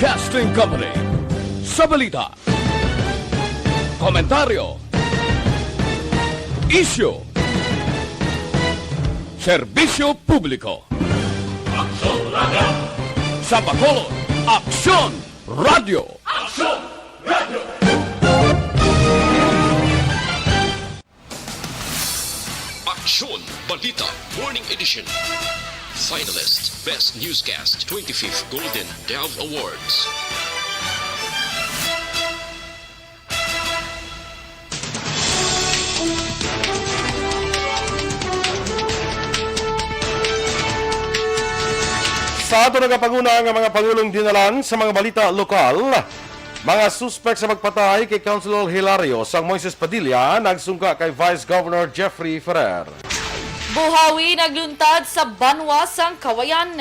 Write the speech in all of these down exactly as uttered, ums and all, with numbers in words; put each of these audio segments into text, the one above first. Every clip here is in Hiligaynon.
Broadcasting Company. Sa balita, komentaryo, isyu, serbisyo publiko. Aksyon Radio! Sa Bacolod, Aksyon Radio! Aksyon Radio! Aksyon Balita Morning Edition. Finalist Best Newscast, twenty-fifth Golden Dove Awards. Sa ato nagapanguna nga mga pangulong dinalan sa mga balita lokal, mga suspek sa pagpatay kay Councilor Hilario sang Moises Padilla nagsungka kay Vice Governor Jeffrey Ferrer. Buhawi nagluntad sa banwa sang Kawayan.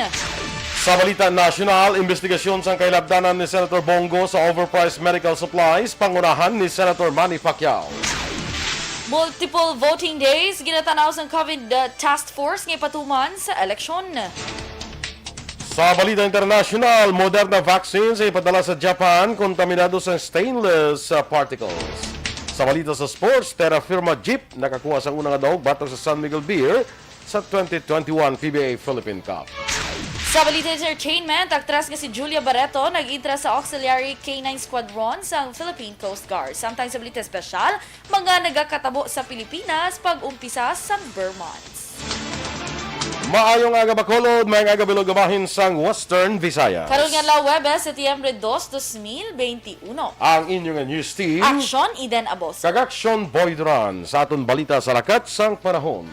Sa balita nasyonal, investigasyon sang kahilabdanan ni Senator Bong Go sa overpriced medical supplies, pangunahan ni Senator Manny Pacquiao. Multiple voting days, ginatanaw sang COVID, uh, task force nga ipatuman sa eleksyon. Sa balita internasyonal, Moderna vaccine sa ipadala sa Japan, kontaminado sa stainless, uh, particles. Sa balita sa sports, Terra Firma Jeep nakakuha sa unang daog batok sa San Miguel Beer sa twenty twenty-one P B A Philippine Cup. Sa balita entertainment, aktres nga si Julia Barreto nag-entra sa Auxiliary K nine Squadron sa Philippine Coast Guard. Samtang sa balita espesyal, mga nagakatabo sa Pilipinas pag-umpisa sang Ber Months. Maayong aga, Bacolod. Maayong aga, bilog nga bahin sang Western Visayas. Karon nga adlaw, Huwebes, Setyembre dos, dos mil beinti uno. Ang inyo nga news team, Aksyon, Eden Abos. Kag Aksyon, Boy Duran. Sa aton balita sa lakat sang panahon.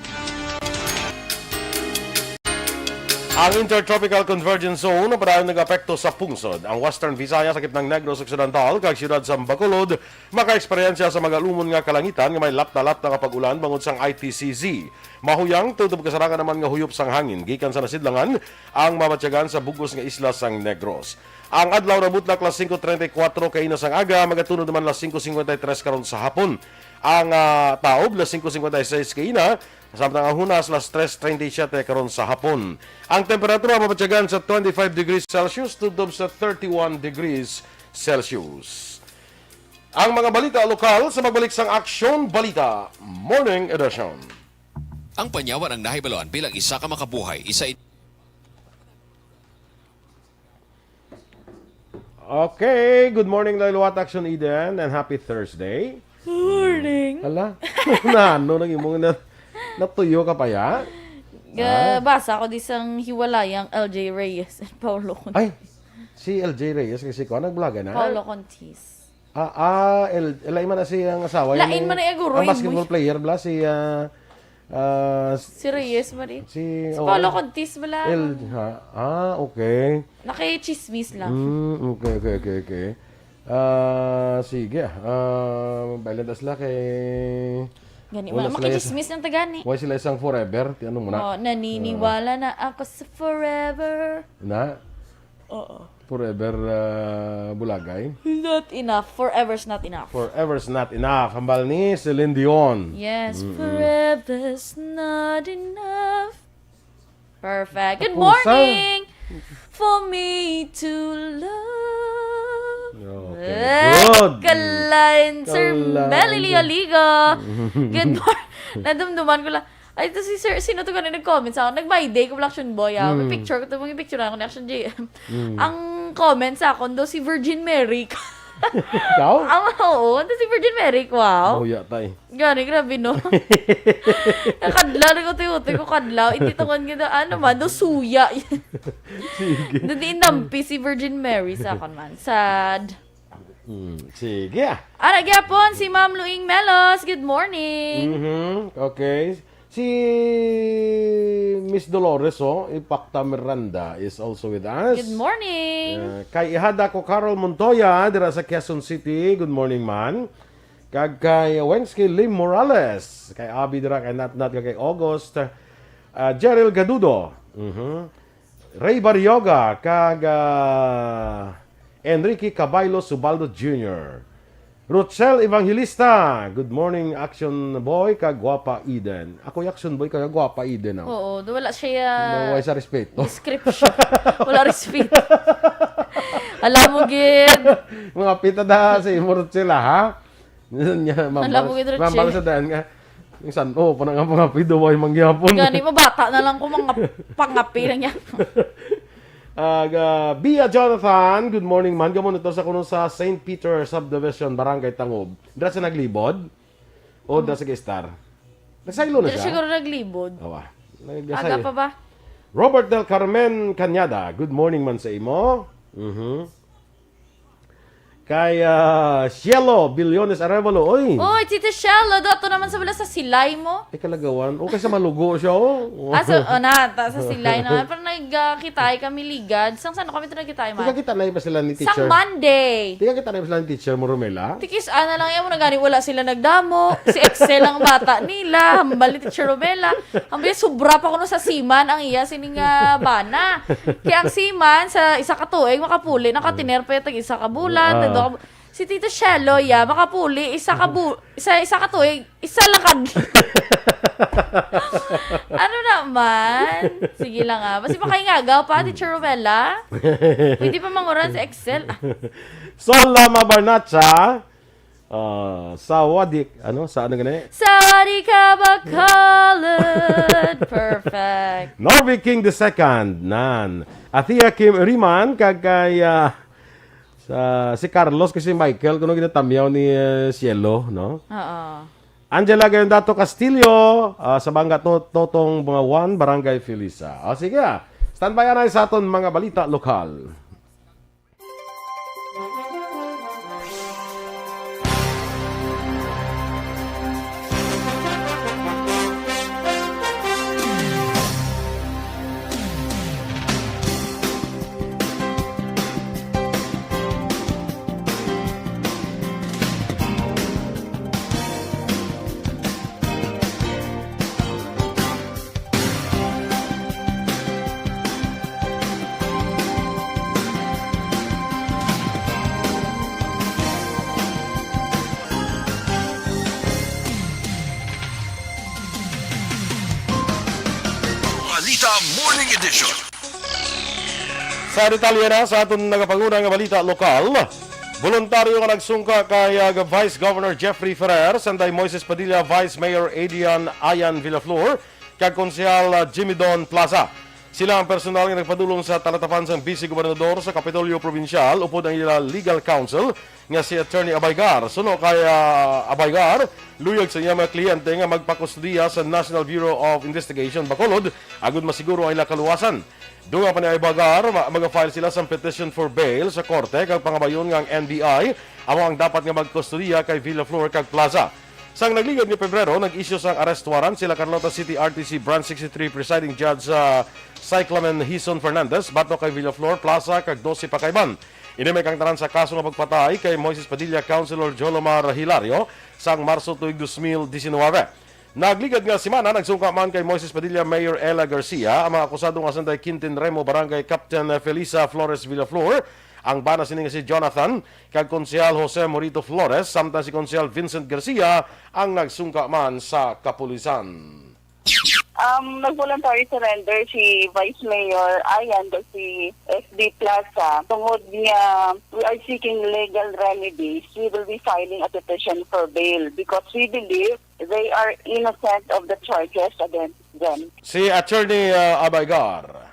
Ang Intertropical Convergence Zone ang padayon nag-apekto sa pungsod. Ang Western Visayas, sakip ng Negros Occidental, kag siyudad sa Bacolod, makaeksperyensya sa magalumon nga kalangitan nga may lapta-lapta nga pag-ulan bangod sang I T C Z. Mahuyang tubtob kasarangan naman nga huyop sang hangin gikan sa nasidlangan ang mabatyagan sa bug-os nga isla sang Negros. Ang adlaw nabutlak las singko treinta y cuatro kaina sang aga, magatunod naman las singko singkwenta y tres karon sa hapon. Ang, ah, taob las singko singkwenta y seis kaina, samtang ang hunas las tres treinta y siete karon sa hapon. Ang temperatura mabatyagan sa twenty-five degrees Celsius tubtob sa thirty-one degrees Celsius. Ang mga balita lokal sa magbalik sang Aksyon Balita Morning Edition. Ang panyawan ang nahibaluan bilang isa ka makabuhay, isa i- Okay, good morning, Loy Luwat, Action Eden, and happy Thursday. Morning. Hala, nano nang imong na, natuyo ka pa ya? Ga-, Ah. basa ko di sang hiwalayang L J Reyes and Paolo Contis. Ay, si L J Reyes kasi ko, nagblogger na? Paolo Contis. Ah, ah, el, lain man na si ang asawa, Lain yung, man na yung ang Roy basketball Moy. player bla, si, ah, ah, Si Reyes, mari. si, Si oh, Paolo Contis, bala. El, ha? Ah, okay. Nakichismis lang. Mm, okay, okay, okay, okay. Ah, sige, ah, bailan das la kay Gani, Wala ma-, sila makichismis ng tagani. Why sila isang forever? Ti ano mo na? Oh, naniniwala na ako sa forever. Na? Oo. Forever, ah, bulagay? Not enough. Forever's not enough. Forever's not enough. Hambal ni Celine Dion. Yes, Mm-mm. forever's not enough. Perfect. Good Kapusa. morning. For me to love. Okay, Eh, good. kalain, Sir Kalain. Melly Lioligo. Good morning. Nadumduman ko lang. Ay, ito si Sir, sino to ka na nag-comment sa akin? Nag-my day ko, Action Boy, ah. May Mm. picture ko, ito mong picture ako ni Action J M. Mm. Ang comment sa akon daw si Virgin Mary. Ikaw? Ang, oo, ito si Virgin Mary, wow. Mahuya, tay. Gani, grabe, no? Nakadlaw, nag-utoy-utoy ko kadlaw. Iti tungon nga daw, ano man, daw suya. Sige. Dadi inampi si Virgin Mary sa akon man. Sad. Hmm, sige, ah. Ara gyapon si Ma'am Luing Melos. Good morning. Mhm, okay. Si Miss Dolores, oh, Ipakta Miranda is also with us. Good morning. Uh, kay ihada ko Carol Montoya, dira sa Quezon City. Good morning, man. Kag kay Wensky Lim Morales, kay Abby dira, kay Nat Nat, kag kay August, ah, Jeril Gadudo, mhm, Ray Barrioga, kag, ah, Enrique Cabaylo Subaldo Junior. Rochelle Evangelista, good morning, Action Boy, kag Gwapa Eden. Ako, Action Boy, kag Gwapa Eden, oh. Oo, do wala siya, No, way sa respeto. Description. Wala respeto. Alam mo, gid. Mga pita da sa imo, Rochelle, ha? Nya, Alam mo, mambal-, gid, Rochelle. Mambal sa daan nga. Yung san-, oh, pa na nga mga pido, way mangyapon. Gani, mabata na lang ko, mga pangapi lang yan. Ah, ga-, Bia Jonathan, good morning, man. Gamo nito sa kuno sa Saint Peter Subdivision, Barangay Tangob. Dira sa naglibod? O dira sa Star? Nagsaylo na Dira siya? Siguro naglibod. Awa. Aga Nagsaylo. Pa ba? Robert Del Carmen Cañada, good morning man sa imo. Mhm. Kay, ah, Cielo Billones Arevalo, oy. Oy, Tita Shell, dato naman sa wala sa silay mo. Ay, kalagawan. O, kay sa malugo siya, oh. Ah, so, oh, na, ta, sa silay naman. Pero nagkitay kami ligad. Sang saan kami ito nagkitay, man? Tigakita na ba sila ni Sang teacher? Monday. Tigakita na ba sila ni teacher mo, Romela? Tikis, ana lang yan mo na gani, wala sila nagdamo. Si Excel ang bata nila. Hambal ni Teacher Romela. Ang biya, sobra pa kuno sa seaman ang iya sining, ah, bana. Kaya ang seaman, sa isa ka tuig, makapuli, nakatiner pa yung tag isa ka bulan, Ah. tag duha ka bu-, si Tito Shelo, ya, makapuli, isa ka bu-, sa isa ka tuig, isa lang ka. Ano naman? Sige lang, ah. Basi makaingagaw pa, Teacher Romela. Pwede pa manguran sa Excel. Sol Lama Barnacha, ah, Sawadik, ano? Sa ano gani? Sawadee ka, Bacolod! Perfect. Norby King the second, nan. Athea Kim Riman, kag kay, ah, sa, si Carlos, kasi Michael, kuno ginatamyaw ni, eh, Cielo, no? Oo. Angela Gayondato Castillo, ah, sa Banga To-, Totong Bungawan, Barangay Felisa. O, sige, ah. Standby anay sa aton mga balita lokal. Balita Morning Edition. Sa detalye na sa aton nagapanguna nga balita lokal, voluntaryo nga nagsungka kay, ah, Vice Governor Jeffrey Ferrer, sanday Moises Padilla, Vice Mayor Adrian Ayan Villaflor, kag Konsehal, ah, Jimmy Don Plaza. Sila ang personal nga nagpadulong sa talatapan sang Vice Gobernador sa Kapitolyo Probinsyal upod ang ila legal counsel nga si Attorney Abaygar. Suno kay, ah, Abaygar, luyag sa iya mga kliyente nga magpakustodiya sa National Bureau of Investigation, Bacolod, agud masiguro ang ila kaluwasan. Dunga pa ni Abaygar, ma-, maga-file sila sang petition for bail sa korte kag pangabayon nga ang N B I amo ang dapat nga magkustodiya kay Villaflor kag Plaza. Sang nagligad nga Pebrero, nag-issue sang arrest warrant sila Carlota City R T C Branch sixty-three Presiding Judge, ah, Cyclamen Hison Fernandez, batok kay Villaflor, Plaza, kag dose pa ka iban. Ini may kaangtanan sa kaso nga pagpatay kay Moises Padilla, Councilor Jolomar Hilario, sang Marso tuig dos mil diecinuebe. Nagligad nga semana, nagsungka man kay Moises Padilla, Mayor Ella Garcia, ang mga akusado nga sanday Quintin Remo, Barangay Captain Felisa Flores Villaflor, ang bana sini nga si Jonathan, kag Konsehal Jose Morito Flores, samtang si Konsehal Vincent Garcia ang nagsungka man sa kapulisan. Um, nag-voluntary surrender si Vice Mayor Ayan kag si S B Plaza. Tungod nga we are seeking legal remedies, we will be filing a petition for bail because we believe they are innocent of the charges against them. Si Attorney, uh, Abaygar.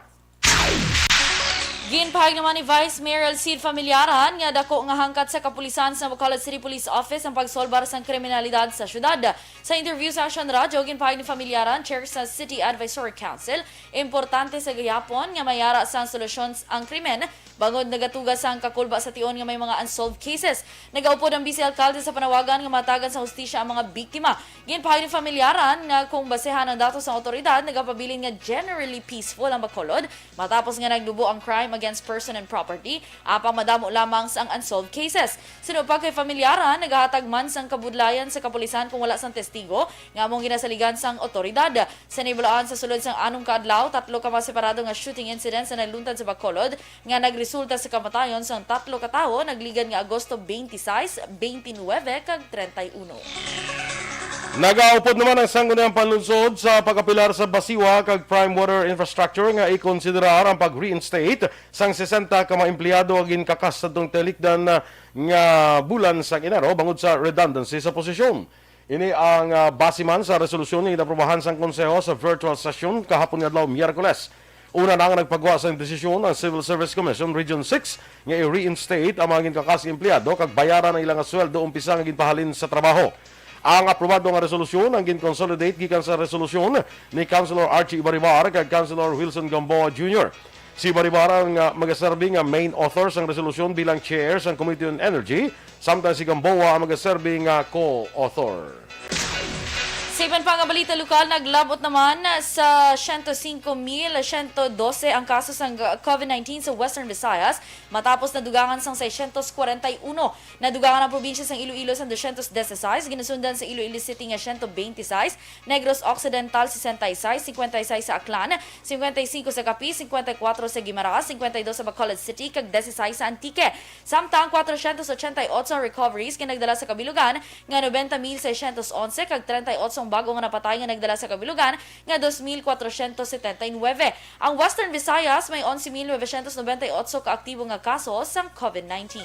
Ginpahayag naman ni Vice Mayor Elcid Familiaran nga dako nga hangkat sa kapulisan sa Bacolod City Police Office ang pagsolbar sang kriminalidad sa syudad. Sa interview sa Action Radio, ginpahayag ni Familiaran, chair sa City Advisory Council, importante sa gihapon nga mayara sang solusyon ang krimen bangod nagatuga sang kakulba sa tion nga may mga unsolved cases. Nagaupod ang Vice Alcalde sa panawagan nga matagan sa hustisya ang mga biktima. Ginpahayag ni Familiaran nga kung basehan ang datos sang awtoridad, nagapabilin nga generally peaceful ang Bacolod matapos nga nagnubo ang crime against person and property, apang madamo lamang sang unsolved cases. Suno pa kay Familiaran, nagahatag man sang kabudlayan sa kapulisan kung wala sang testigo nga among ginasaligan sang awtoridad. Sa nahibaluan, sa sulod sang anom ka adlaw, tatlo ka mga separado nga shooting incidents ang nagluntad sa Bacolod nga nag- Resulta sa kamatayon sang tatlo ka tawo nagligad nga Agosto twenty-six, twenty-nine, kag treinta y uno. Nagaupod naman ang Sangguniang Panlunsod sa pag-apelar sa BACIWA kag Prime Water Infrastructure nga ikonsiderar ang pag-reinstate sang sesenta ka mga empleyado nga ginkakas sadtong tinikdan nga bulan sang Enero bangod sa redundancy sa posisyon. Ini ang, ah, base man sa resolusyon nga ginaprobahan sang Konseho sa virtual session kahapon nga adlaw, Miyerkules. Una na nga nagpagwa sang desisyon ang Civil Service Commission Region six nga i-reinstate ang mga ginkakas nga empleyado kag bayaran ang ila nga sweldo umpisa nga ginpahalin sa trabaho. Ang aprobado nga resolusyon ang gin-consolidate gikan sa resolusyon ni Councilor Archie Ibaribar kag Councilor Wilson Gamboa Junior. Si Ibaribar ang, ah, magaserbi nga main author sang resolusyon bilang chair sang Committee on Energy, samtang si Gamboa ang magaserbi nga co-author. Sa iban pa nga balita lokal, naglab-ot naman sa siyento singko mil siyento dose ang kaso sang COVID nineteen sa Western Visayas, matapos nadugangan sang seiscientos kwarenta y uno. Nadugangan ang probinsya sang Iloilo sang doscientos dieciséis, ginasundan sa Iloilo City nga siyento benti y seis, Negros Occidental sesenta y seis, cincuenta y seis sa Aklan, cincuenta y cinco sa Capiz, cincuenta y cuatro sa Guimaras, cincuenta y dos sa Bacolod City, kag dieciséis sa Antique. Samtang kwatrocientos ochenta y ocho ang recoveries nga nagdala sa kabilugan nga noventa mil seiscientos onse, kag treinta y ocho ang bag-o nga napatay nga nagdala sa kabilugan nga dos mil kwatrocientos setenta y nuebe. Ang Western Visayas may onse mil novecientos noventa y ocho ka aktibo nga kaso sang COVID nineteen.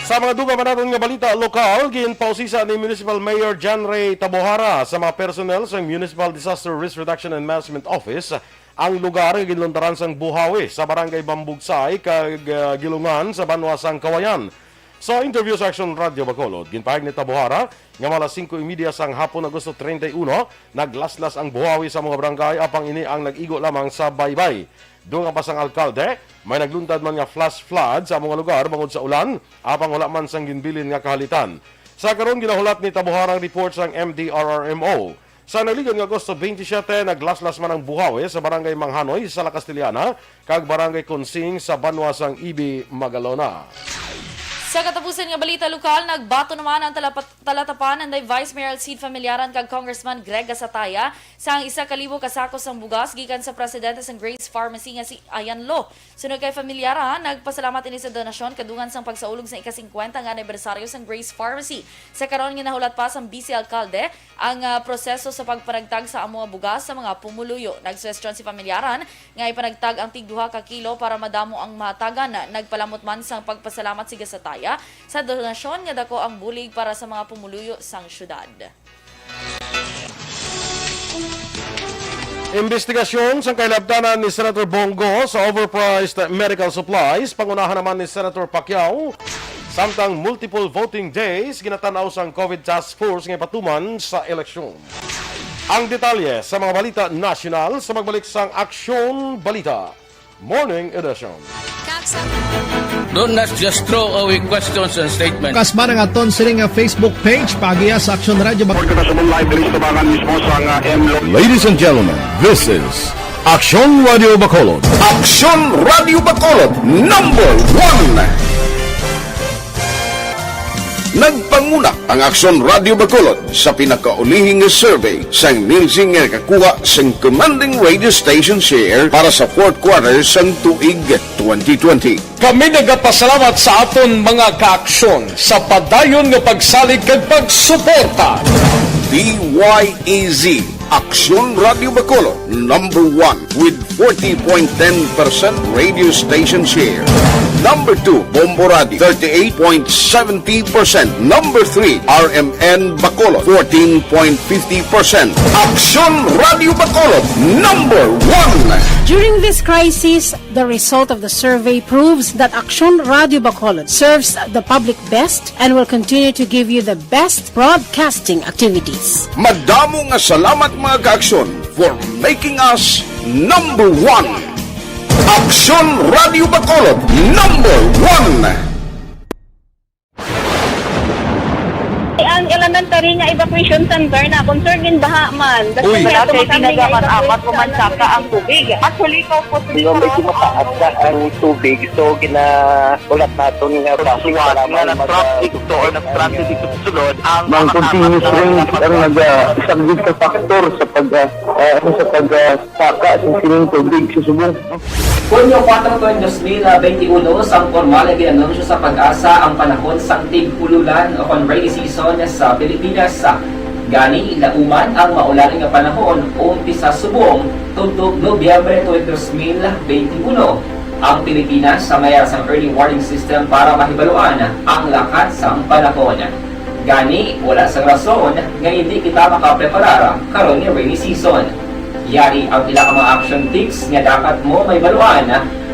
Sa mga dugang pa naton nga balita lokal, ginpausisa ni Municipal Mayor John Ray Tabohara sa mga personnel sa Municipal Disaster Risk Reduction and Management Office ang lugar nga ginluntaran sang buhawi sa Barangay Bambugsay kag, ah, Gilungan sa banwa sang Cauayan. Sa interview sa Aksyon Radyo Bacolod, ginpahayag ni Tabohara nga mga alas singko y media sang hapon, Agosto treinta y uno, naglaslas ang buhawi sa mga barangay, apang ini ang nag-igo lamang sa baybay. Dugang pa sang alkalde, may nagluntad man nga flash flood sa amo nga lugar bangod sa ulan, apang wala man sang ginbilin nga kahalitan. Sa karon, ginahulat ni Tabohara ang report sang M D R R M O. Sa nagligad nga Agosto twenty-seven, naglaslas man ang buhawi sa Barangay Manghanoy sa La Castellana kag Barangay Consing sa banwa sang Ibi, Magalona. Sa katapusan nga balita lokal, nagbaton naman ang talapa-, talatapan anday Vice Mayor Alcide Familiaran kag Congressman Greg Gasataya sang isa ka libo ka sako sang bugas gikan sa presidente sang Grace Pharmacy nga si Ayan Lo. Sunod kay Familiaran, nagpasalamat ini sa donasyon kadungan sang pagsaulog sang ika-singkwenta nga anibersaryo sang Grace Pharmacy. Sa karon nga nahulat pa sang Vice Alkalde ang, ah, proseso sa pagpanagtag sa amo nga bugas sa mga pumuluyo. Nagsuhestyon si Familiaran nga ipanagtag ang tig duha ka kilo para madamo ang mahatagan. Nagpalamot man sang pagpasalamat si Gasataya sa donasyon nga dako ang bulig para sa mga pumuluyo sang syudad. Imbestigasyon sang kahilabtanan ni Senator Bong Go sa overpriced medical supplies, pangunahan naman ni Senator Pacquiao, samtang multiple voting days ginatan-aw sang COVID task force nga ipatuman sa eleksyon. Ang detalye sa mga balita nasyonal sa magbalik sang Aksyon Balita Morning Edition. Don't not just throw away questions and statements. Kasman ang aton sini nga Facebook page, paagiha sa Aksyon Radyo Bacolod. Report ko na sa live, Police Tubangan mismo sa nga M Lo- Ladies and gentlemen, this is Aksyon Radio Bacolod. Aksyon Radio Bacolod, number one. Nagpanguna ang Aksyon Radio Bacolod sa pinakaulihi nga survey sang Nielsen nga nakakuha sang commanding radio station share para sa fourth quarter sang tuig twenty twenty. Kami nagapasalamat sa aton mga kaaksyon sa padayon nga pagsalig kag pagsuporta. D Y E Z, Aksyon Radio Bacolod, number one with forty point ten percent radio station share. Number two, Bombo Radio, thirty-eight point seventy percent. Number three, R M N Bacolod, fourteen point fifty percent. Aksyon Radio Bacolod, number one. During this crisis, the result of the survey proves that Aksyon Radio Bacolod serves the public best and will continue to give you the best broadcasting activities. Madamo nga salamat, mga kaaksyon, for making us number one. Aksyon Radio Bacolod, number one. Ang elementary nga evacuation center na concern gin baha man. Uy. Wala, kay tinaga man apat o man saka ang tubig. Actually, ko po, medyo mataas na ang tubig. So, gina-, ulat naton nga basi nga nag-traffic to or nag-transit dito sa sulod ang mga continuous rain ang nag-, ah, isang big factor sa pag, ah, ah, ano, sa pag, ah, saka sa sining tubig sa subong. Hunyo kuwatro tuig dos mil benti uno, sang pormal nga ginanunsyo sa PAGASA ang panahon sang tig-ululan o kon rainy season sa Pilipinas. Gani, lauman ang maulan nga panahon umpisa subong tubtob Nobyembre tuig dos mil benti uno. Ang Pilipinas may ara sang early warning system para mahibaluan ang lakat sang panahon. Gani, wala sang rason nga hindi kita makapreparar karon nga rainy season. Yari ang pila ka mga action tips nga dapat mo mahibaluan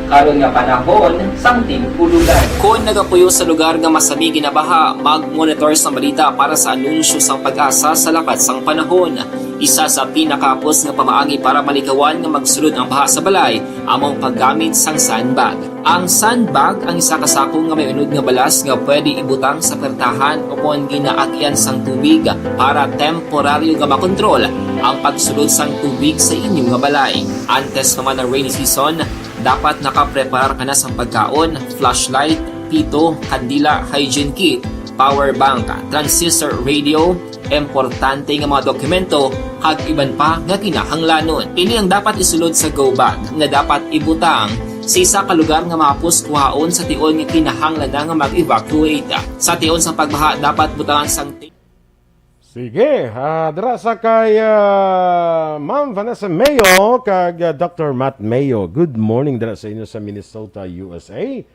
karon nga panahon sang tig-ululan. Kon nagapuyo sa lugar nga masami ginabaha, mag-monitor sang balita para sa anunsyo sang PAGASA sa lakat sang panahon. Isa sa pinakahapos nga pamaagi para malikawan nga magsulod ang baha sa balay amo ang paggamit sang sandbag. Ang sandbag ang isa ka sako nga may unod nga balas nga pwede ibutang sa pertahan o kon ginaagyan sang tubig para temporaryo nga makontrol ang pagsulod sang tubig sa inyo nga balay. Antes pa man ang rainy season, dapat nakapreparar ka na sang pagkaon, flashlight, pito, kandila, hygiene kit, power bank, transistor radio, importante nga mga dokumento, kag iban pa nga kinahanglanon. Ini ang dapat isulod sa go bag nga dapat ibutang sa isa ka lugar nga mahapos kuhaon sa tion nga kinahanglan na nga mag-evacuate. Sa tion sa pagbaha, dapat butangan sang tape. Sige, ah, dira sa kay, ah, Ma'am Vanessa Mayo kag, ah, Doctor Matt Mayo. Good morning dira sa inyo sa Minnesota, U S A.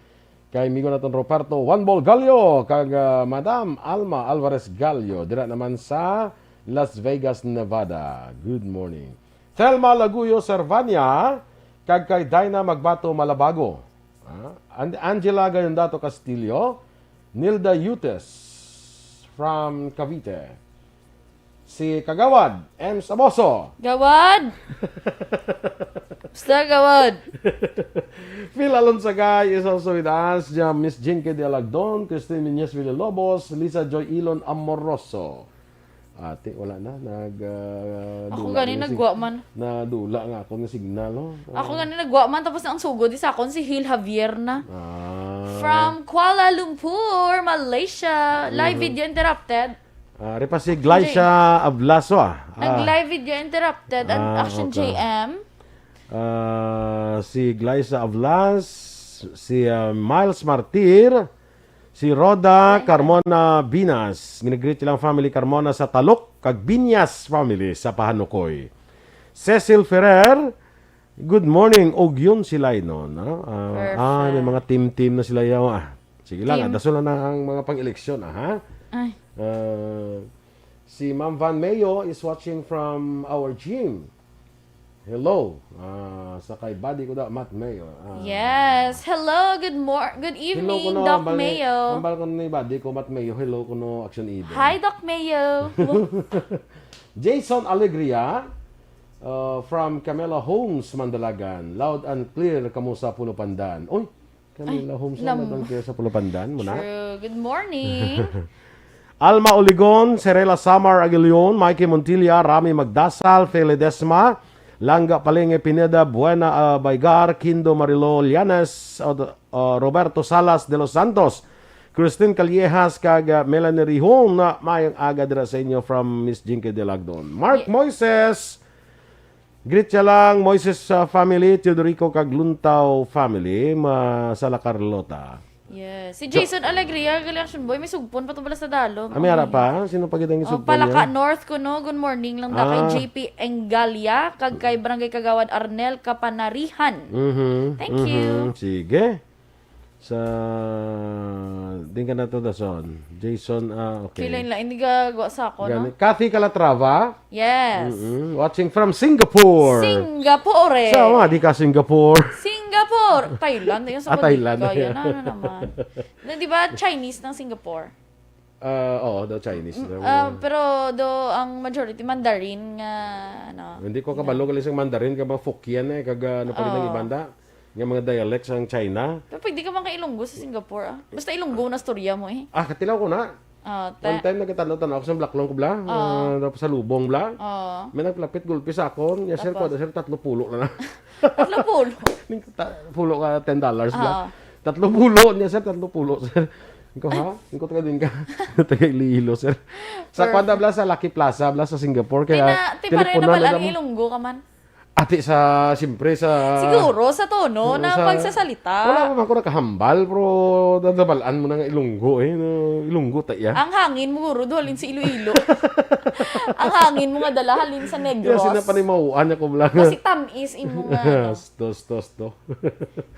Kay amigo naton Roberto Juan Bol Gallo kag, ah, Madam Alma Alvarez Gallo dira naman sa Las Vegas, Nevada. Good morning. Thelma Laguyo Servania kag kay Dinah Magbato Malabago. Ah, An-, Angela Gayondato Castillo, Nilda Yutes from Cavite. Si Kagawad M. Saboso. Gawad! Basta, gawad! Phil Alonsagay is also with us. Dyan, Miss Jinky de Alagdon, Christine Miñez Villalobos, Lisa Joy Ilon Amoroso. Ate, wala na. Nag, ah, Ako dula gani na yung sig-, nagwa man. Nadula nga ako ng signal, oh. Ako Ah. gani nagwa man, tapos ang sugod, isa akon si Hil Javier na. Ah. From Kuala Lumpur, Malaysia. Live Mhm. video interrupted. Ah, ari pa si Action Glycia Ablaso, ah. Ah. Nag-live video interrupted and Ah, Action okay. J M. Ah, si Glycia Ablas, si, ah, Miles Martir, si Rhoda Ay. Carmona Binas. Ginagreet silang family Carmona sa Talok, kag Binyas family sa Pahanukoy. Cecil Ferrer, good morning. Og yun sila, no? No? Ah, ah, may Perfect. mga team-team na sila yaw, ah. Sige lang, ah, Team. dasol na ang mga pang-eleksyon, ah, ha? Ay. Ah, si Ma'am Van Mayo is watching from our gym. Hello. Ah, sa kay buddy ko da, Matt Mayo. Ah. Yes. Hello, good mor-, good Hello evening, kuno, Doc hambal ni, Mayo. hambal ko ni buddy ko, Matt Mayo. Hello kuno, Action Evil. Hi, Doc Mayo. Jason Alegria, uh, from Camela Homes, Mandalagan. Loud and clear kamo sa Pulo Pandan. Uy, Camela Ay, Homes, lam- loud and clear sa Pulo Pandan. Muna. True. Good morning. Alma Oligon, Serela Samar Aguilion, Mikey Montilla, Rami Magdasal, Fe Ledesma, Langga Palinge Pineda, Buena, ah, Baigar, Kindo Marilo Llanes, uh, uh, Roberto Salas de los Santos, Christine Callejas, kag, uh, Melanie Rihon, na mayang aga dira sa inyo from Miss Jinky Delagdon. Mark Ye- Moises, greet siya lang, Moises, uh, family, Teodorico kag Luntaw family, ma-, sa La Carlota. Yes. Si Jo- Jason Alegria, gali Action Boy, may sugpon pa to bala sa dalom. Ah, may ara pa? Sino pa gid ang Oh, isugpon Palaka niya? North kuno. Good morning lang na kay Ah. J P Enggalia, kag kay Barangay Kagawad Arnel Kapanarihan. Mhm, Thank mhm. you. Sige. Sa, din ka na to, Dason. Jason, ah, okay. Kilay nila, hindi gagawa sa ako, Gani-, no? Kathy Calatrava. Yes. Mm-mm. Watching from Singapore. Singapore. Sa, mga di ka Singapore. Singapore. Thailand, yun sa Ah, Thailand. Kaya na, ano naman. Na, di ba, Chinese ng Singapore? Ah, oo, daw Chinese. Mm, Daw, ah, uh, pero do ang majority Mandarin nga, ano, Hindi ko you know. kabalo gali sa Mandarin, kag mga Fukien eh, kag, ah, ano pa rin ang Oo. ibanda? Nga mga dialects ang China. Pero pwede ka man kay Ilonggo sa Singapore, ah. Basta Ilonggo na storya mo eh. Ah, katilaw ko na. Oh, One te- time nagkatanaw-tanaw ako sa Blaklong ko, bla. Oo. Ah, tapos sa Lubong, bla. Oo. May nagpalapit gulpi sa akon. Niya, sir, Tapos? kuha, sir, tatlo pulo na na. Tatlo pulo? Ning ta-, pulo ka ten dollars, bla. Oo. Tatlo pulo niya, sir, tatlo pulo, sir. Ikaw, ha? Ikaw taga din ka. Taga Iloilo, sir. Sa Perfect. Kuwanda, bla, sa Lucky Plaza, bla, sa Singapore. Kaya Tina-, ti pareho teleponan na ba na ang lang. Ilonggo ka man? Ati sa, siyempre sa Siguro sa tono Oo, ng sa pagsasalita. Wala pa man ko nakahambal, pero dadabal-an mo na nga Ilonggo eh. No? Ilonggo ta iya. Ang hangin mo, guro, duhalin sa Iloilo. Ang hangin mo nga dala, halin sa Negros. Kaya sina panimahuan niya ko lang. Kasi tamis imo nga, ano. Stos, stos, to.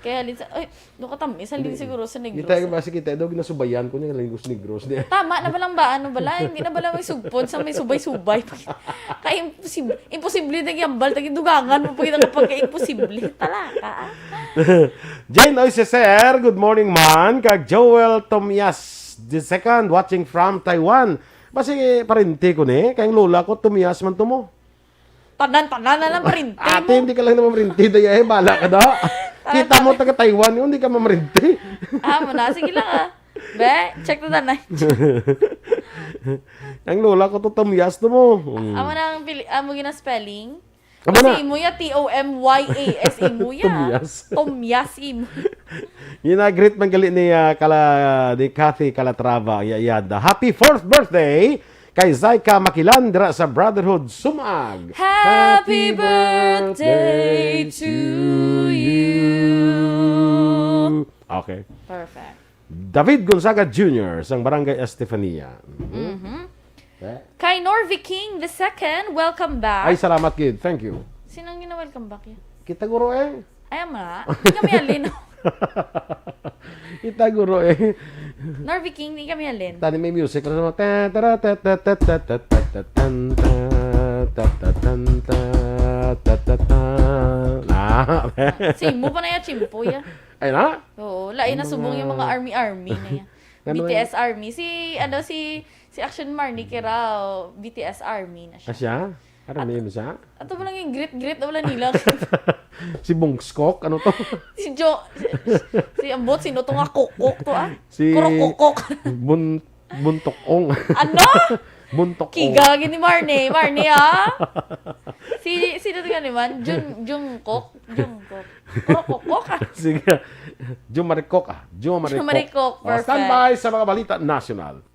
Kaya halin sa, ay, do ka tamis, halin siguro sa Negros. Kita yung basi kita, daw ginasubayan ko niya, Negros, Negros niya. Tama na ba lang ba? Ano ba lang? Hindi na ba lang may sugpon sa may subay-subay? Kaya imposible, imposible na yung hambal, tagi dugangan mo pa yung pagka-imposible. Talaka, ah. Jane Oy Ceser, good morning, man. Kag Joel Tomias the second, watching from Taiwan. Basi, parente ko ni, kay ang lola ko, Tomias man to mo. Tanan-tanan na lang parente Ate, mo. Hindi ka lang naman parente, daya eh, bala ka daw. Kita mo, taga Taiwan, yun, hindi ka mamarente. Ah, mo na. Sige lang, ah. Be, check na tanay. Ang lola ko to, Tomias to mo. Mm. Amo na ang pili, amo gina-spelling. Amo Kasi na. Imo ya, T O M Y A S imo ya. Tomias. Tomias imo. Gina-greet man gali ni, ah, kala, ni Kathy Calatrava, ya, ya, the happy fourth birthday kay Zaika Makilan dira sa Brotherhood Sumag. Happy birthday to you. Okay. Perfect. David Gonzaga Junior sang Barangay Estefania. Mhm. Mhm. Eh? Kay Norvy King the second, welcome back. Ay, salamat gid. Thank you. Sino ang gina-welcome back yan? Kita guro eh. Ay, ama. Hindi kami alin. Kita guro eh. Norvy King, hindi kami alin. Tani may music. Ano, ta, ta, ra, ta, ta, ta, ta, ta, ta, tan, ta, ta, ta, tan, ta, ta, ta, ta. Ah. Si mo pa na ya, chimpo ya. Ay na? Oo, lain na subong yung mga army-army na yan. Ano B T S yan? Army. Si, ano, si, si Action Marnie Kirao, B T S Army na siya. Ah, siya? Army mo siya? Ato mo lang yung greet-greet, wala nila. Si Bungskok, ano to? Si Jo, si, si Ambot, sino to nga kokok to, ah? Si Puro kokok. Bun-, Buntok-ong. Ano? Buntok-ong. Kiga gini Marnie. Marnie, ah? Si, sino to nga naman? Jun-, Jungkook? Jungkook. Kokokok, ah. Sige. Jumarikok, ah. Jumarikok. Jumarikok, oh, perfect. Standby sa mga balita nasyonal.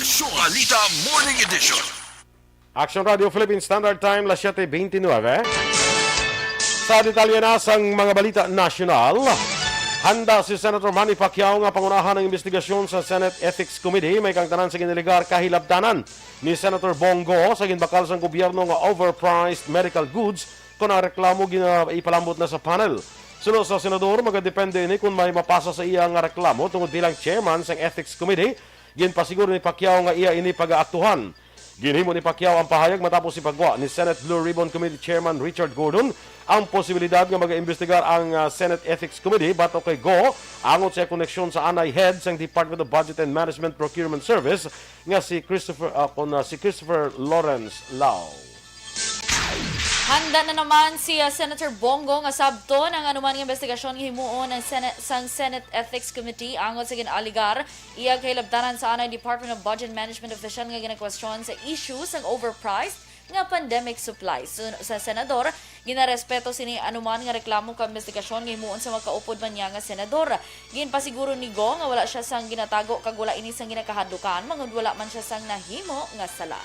Aksyon Balita Morning Edition. Action Radio Philippine Standard Time, las siete veintinueve. Sa detalye na sang mga balita nasyonal, Handa si Senator Manny Pacquiao nga pangunahan ang investigasyon sa Senate Ethics Committee, may kang tanan sa ginaligar kahilabtanan ni Senator Bong Go sa ginbakal sang gobyerno nga overpriced medical goods, kon ang reklamo gina-, ipalambot na sa panel. Suno sa senador, magadepende ini kon may mapasa sa iya nga reklamo tungod bilang chairman sang Ethics Committee. Ginpasiguro ni Pacquiao nga iya ini pagaaktuhan. Ginhimo ni Pacquiao ang pahayag matapos ipagwa ni Senate Blue Ribbon Committee Chairman Richard Gordon ang posibilidad nga magaimbestigar ang, ah, Senate Ethics Committee batok kay Go angot sa koneksyon sa anay head sang Department of Budget and Management Procurement Service nga si Christopher, ah, kon, ah, si Christopher Lawrence Lao. Handa na naman si, ah, Senator Bong Go nga sabton ang anuman nga investigasyon nga himuon ang Senate, sang Senate Ethics Committee angot sa gin-alegar iya kahilabtanan sa anay Department of Budget Management official nga ginakwestiyon sa issue sang overpriced nga pandemic supplies. Suno sa senador, ginarespeto sini anuman nga reklamo kag investigasyon nga himuon sa makaupod man niya nga senador. Ginpasiguro ni Go nga wala sia sang ginatago kag wala ini sang ginakahadlukan, bangod wala man sia sang nahimo nga sala.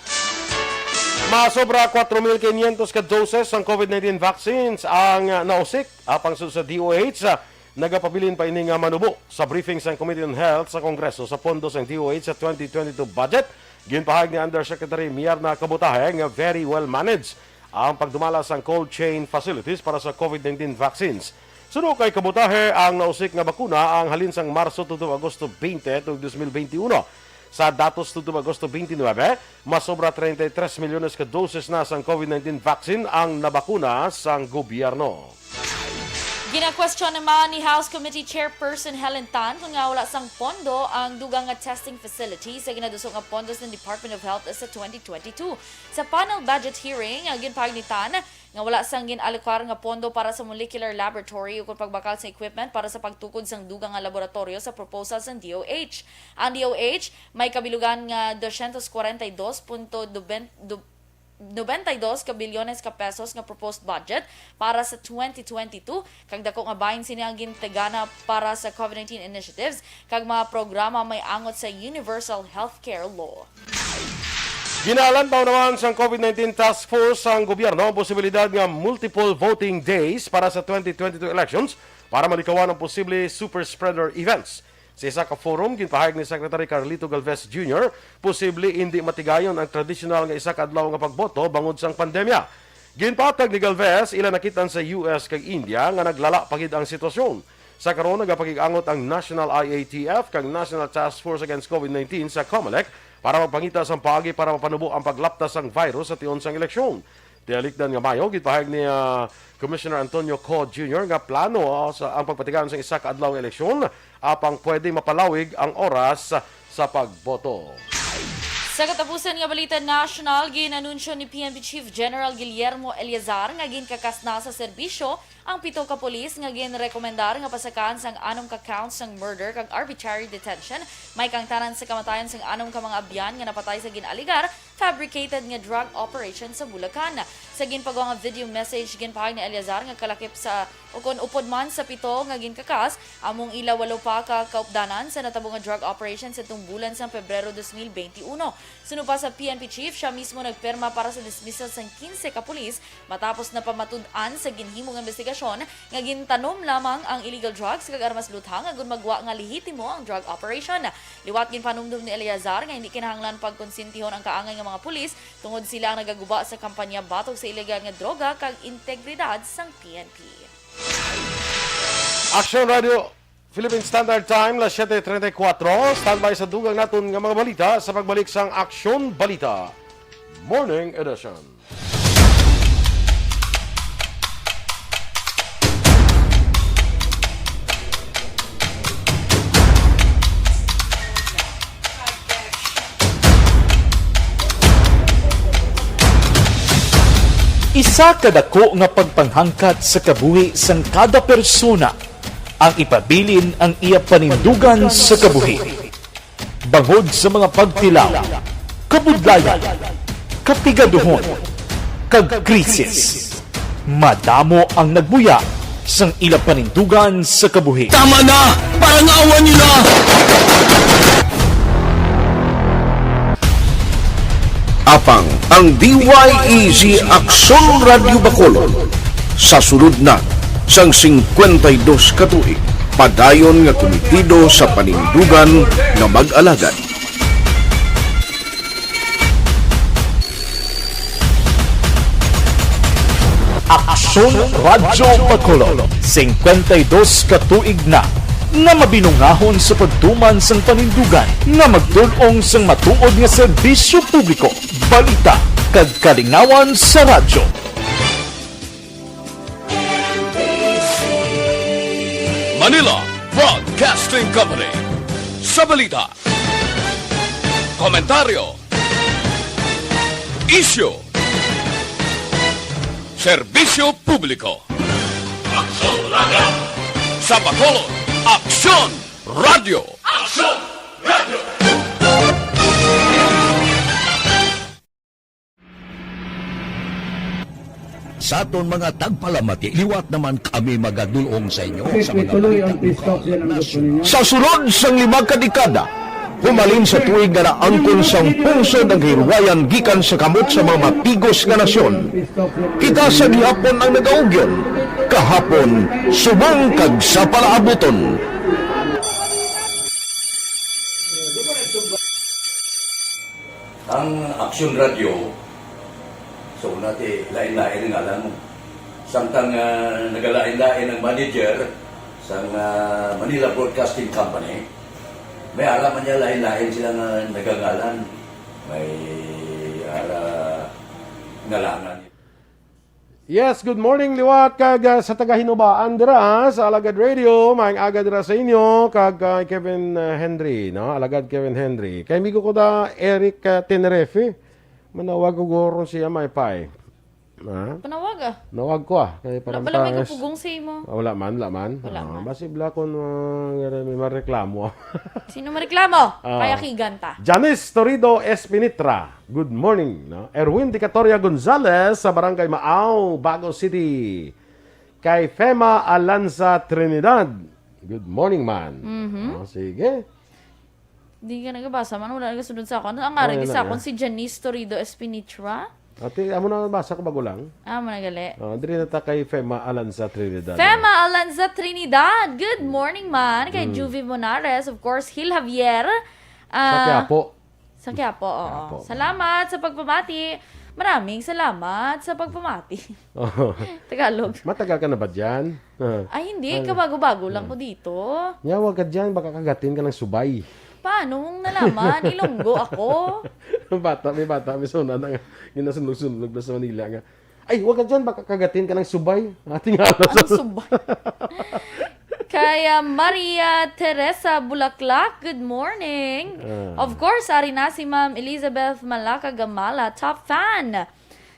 Masobra kwatro mil kinyentos ka doses sang COVID nineteen vaccines ang, ah, nausik, apang sud sa D O H, ah, nagapabilin pa ini nga manubo. Sa briefing sang Committee on Health sa Kongreso sa pondo sang D O H sa twenty twenty-two budget, ginpahayag ni Undersecretary Myrna Cabutahe nga very well managed ang pagdumala sang cold chain facilities para sa COVID nineteen vaccines. Suno kay Cabutahe, ang nausik nga bakuna ang halin sang Marso tubtob Agosto twenty tuig dos mil twenty-uno. Sa datos tubtob Agosto twenty-nine, masobra treinta y tres milyones ka doses na sang COVID nineteen vaccine ang nabakuna sang gobyerno. Ginakwestiyon naman ni House Committee Chairperson Helen Tan kon nga wala sang pondo ang dugang nga testing facility sa ginaduso nga pondo sa Department of Health sa twenty twenty-two. Sa panel budget hearing, ah, ginpahayag ni Tan nga wala sang gin-alokar nga pondo para sa molecular laboratory ukon pagbakal sa equipment para sa pagtukod sang dugang nga laboratoryo sa proposal sang D O H. Ang D O H may kabilugan nga dosyentos kwarenta y dos punto nobenta y dos ka bilyones ka pesos nga proposed budget para sa twenty twenty-two, kag dako nga bahin sini ang gintigana para sa COVID nineteen initiatives kag mga programa may angot sa Universal Healthcare Law. Ginalantaw naman sang COVID nineteen Task Force ang gobyerno ang posibilidad nga multiple voting days para sa twenty twenty-two elections para malikawan ang posible super spreader events. Sa isa ka forum, ginpahayag ni Secretary Carlito Galvez Junior, posible indi matigayon ang tradisyonal nga isa ka adlaw nga pagboto bangod sang pandemya. Ginpatag ni Galvez, ila nakit-an sa U S kag India nga naglala pa gid ang sitwasyon. Sa karon, nagapakig-angot ang National I A T F kag National Task Force Against COVID nineteen sa COMELEC para magpangita sang paagi para mapanubo ang paglaptas sang virus sa tion sang eleksyon. Tiyalikdan nga Mayo, gipahayag ni, ah, Commissioner Antonio Co Junior nga plano, ah, sa ang pagpatigayon sa isa ka adlaw nga eleksyon, apang pwede mapalawig ang oras sa pagboto. Sa katapusan nga balita nasyonal, gin-anunsyo ni P N P Chief General Guillermo Eleazar nga ginkakas na sa serbisyo ang pito ka pulis nga ginrekomendar nga pasakaan sang anom ka counts sang murder kag arbitrary detention, may kangtanan sa kamatayon sang anom ka mga abyan nga napatay sa gin-alegar fabricated nga drug operation sa Bulacan. Sa ginpagwa nga video message, ginpahayag ni Eleazar nga kalakip sa, o kon upod man sa pito nga ginkakas, among ila walo pa ka kaupdanan sa natabo nga drug operation sa tung bulan sang Pebrero dos mil benti uno. Suno pa sa P N P chief, siya mismo nagpirma para sa dismissal sang kinse ka pulis matapos na pamatud-an sa ginhimo nga investigasyon nga gintanom lamang ang illegal drugs kag armas luthang agud magwa nga lehitimo ang drug operation. Liwat ginpanumdom ni Eleazar nga hindi kinahanglan pagkonsentihon ang kaangay nga mga pulis tungod sila ang nagaguba sa kampanya batok sa ilegal nga droga kag integridad sang P N P. Action Radio Philippine Standard Time, las siete treinta y cuatro. Standby sa dugang naton nga mga balita sa pagbalik sang Aksyon Balita Morning Edition. Isa ka dako nga pagpanghangkat sa kabuhi sang kada persona ang ipabilin ang iya panindugan sa kabuhi. Bangod sa mga pagtilaw, kabudlayan, kapigaduhon, kag krisis, madamo ang nagbuya sang ila panindugan sa kabuhi. Tama na! Parang awa niyo na! Apang ang D Y E G Aksyon Radyo Bacolod sa sulod na sang singkwenta y dos ka tuig. Padayon nga kumitido sa panindugan nga mag-alagad. Aksyon Radyo Bacolod, singkwenta y dos ka tuig na nga mabinungahon sa pagtuman sang panindugan nga magdul-ong sang matuod nga serbisyo publiko, balita, kag kalingawan sa radyo. Manila Broadcasting Company. Sa balita, komentaryo, isyu, serbisyo publiko. Aksyon Radyo. Sa Bacolod, Aksyon Radyo. Aksyon Radyo. Sa aton mga tagpalamati, liwat naman kami magadulong sa inyo sa mga balita bukaw nga nasyonal. Sa sulod sang lima ka dekada, humalin sa tuig nga naangkon sang pungsod ang kahilwayan gikan sa kamot sa mga matigos nga nasyon. Kita sa gihapon ang nagaugyon, kahapon, subong kag sa palaabuton. Ang Aksyon Radyo, sa una ti lain-lain ang ngalan mo. Samtang, ah, nagalain-lain ang manager sang, ah, Manila Broadcasting Company, may ara man niya lain-lain sila nga nagangalan. May ara ngalangan. Yes, good morning, liwat, kag, ah, sa taga Hinubaan dira, ah, sa Alagad Radio, maayong aga dira sa inyo, kag, ah, Kevin, ah, Henry, no? Alagad Kevin Henry. Kay amigo ko da, Eric, ah, Tenerife. Manawag ko guro siya, may pay. Ha? Panawag, ah. Nawag ko, ah. Kay Wala parang bala may tas- kapugong sa imo. Ah, wala man, wala man. Wala Ah, man. Basi bala kung, ah, may mareklamo. Sino mareklamo? Ah. Kaya kigan ta. Janice Torido Espinitra. Good morning, no? Erwin Dicatoria Gonzalez sa Barangay Maaw, Bago City. Kay Fema Alanza Trinidad. Good morning, man. Mhm. Oh, sige. Di ka nagabasa man, wala nagasunod sa akon. Ang Oh, ngaran yan di na sa akon nga. Si Janice Torido Espinitra. Ate, amo na basa ko bago lang. Ah, mo na gali. Oh, diri na ta kay Fema Alanza Trinidad. Fema Alanza Trinidad. Good morning, man. Kay Mm. Juvie Monares, of course, Hil Javier. Sa Ah, Quiapo. Sa Quiapo, oo. Quiapo. Salamat sa pagpamati. Maraming salamat sa pagpamati. Oo. Tagalog. Matagal ka na ba dyan? Ah. Ay, hindi. Ano? Kabago-bago lang Hmm. ko dito. Nyawag ka dyan, baka kagatin ka ng subay. Paano mong nalaman? Ilonggo ako. Bata, may bata, may suna na nga. Ginasunlog-sunlog na sa Manila nga. Ay, wag ka dyan, baka kagatin ka ng subay. Ating alas. Ang subay. Kay, ah, Maria Teresa Bulaklak, good morning. Ah. Of course, ari na si Ma'am Elizabeth Malaka Gamala, top fan.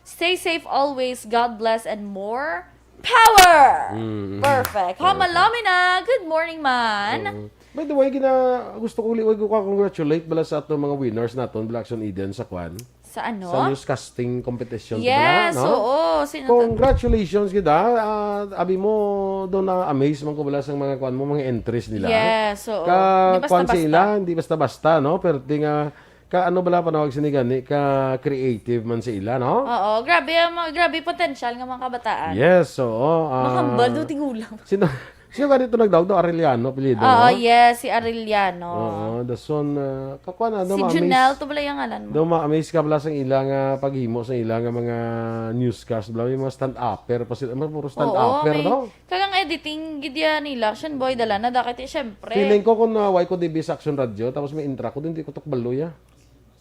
Stay safe always. God bless and more power. Mm, mm. Perfect. Perfect. Hamalami na. Good morning, man. Oo. By the way, gina, gusto ko uli, ko congratulate bala sa ato mga winners naton, Black Sun Eden, sa kwan. Sa ano? Sa newscasting competition, Yes, bala, no? Oo. Sino to? Congratulations, gid, ah. Ah, abi mo, daw na-amaze man ko bala sa mga kwan mo, mga entries nila. Yes, oo. Ka, Hindi kwan basta-basta. Sila, hindi basta-basta, no? Pero di nga, ka ano bala panawag sini gani, ka creative man sa ila, no? Oo, grabe ang mga, grabe potential nga mga kabataan. Yes, oo, ah, Mahambal do tigulang. Sino, sino gani to nagdaog do? Arellano, apelyido, Oo, no? Yes, si Arellano. Oo, dason, ah, kakuan na, Si daw ma-amaze. Junel, to bala yung ngalan mo. Daw ma-amaze ka bala sa ila nga paghimo sa ila nga mga newscast, bala may mga stand-upper pa sila, mga puro Oo, stand-upper, may no? Kagang editing gid yan nila, Action Boy, dala na, dakit, eh, syempre. Feeling ko kung, ah, why ko D B sa Action Radio, tapos may intra ko, hindi ko tukbalo, ya.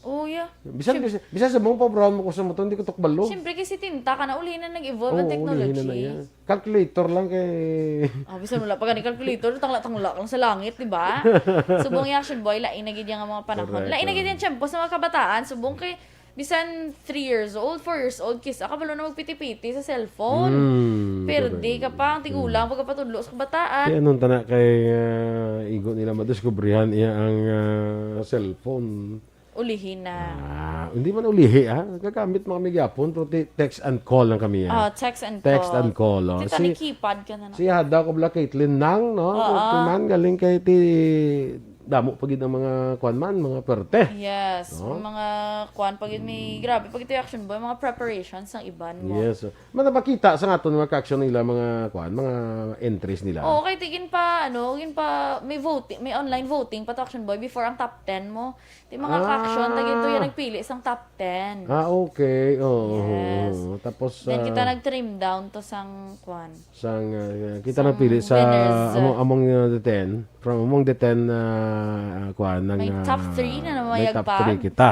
Oh, yeah. Bisan, Siyem- bisan, bisan sa mong pa-brown mo ko sa motor, hindi ko tukbalo. Siyempre, kasi tinta ka na, uli na nag-evolve ang Oo, technology. Uli na na yan. Calculator lang kay Ah, bisan wala pa gani calculator, tangla-tangla lang sa langit, di ba? Subong yung Action Boy, lain na gid yung mga panahon. Correct, Lain na gid oo. Yung tiyempo sa mga kabataan, subong kay bisan three years old, four years old, kisa kabalo na magpiti-piti sa cellphone. Mm, Pero correct. Di ka pa, ang tigulang, Mm. Pagkapatudlo sa kabataan. Kaya anong tana kay, ah, igo nila madiskubrihan iya ang, ah, cellphone? Ulihin na. Ah, hindi man ulihi, ah. Nagagamit man kami gyapon, pero ti-, text and call lang kami, ah. Oh, text and Text call. and call, oh. Tita, Si, may keypad ka na na. Si Hada ko bala, Caitlin Nang, no? Oo. Caitlin Nang, galing kay ti damo pa gid ang mga kuan man, mga perte. Yes, No? mga kuan pa gid may grabe pa gid yung action boy, mga preparations ang iban mo. Yes. Manapakita sa aton mga ka-action nila, mga kuan, mga entries nila. Oo, kay tigin pa ano, gin pa may voting, may online voting pa to action boy before ang top ten mo. Di mga ka-action, tagin to yung Ah. nagpili sang top ten. Ah, okay. Oo. Yes. Oo. Tapos Then kita ah, nag-trim down to sang kuan. sang ah, kita Sang nagpili sa winners. among among uh, the ten, from among the ten uh, kuan ng May ah, top three na naman may yung top pag- three kita.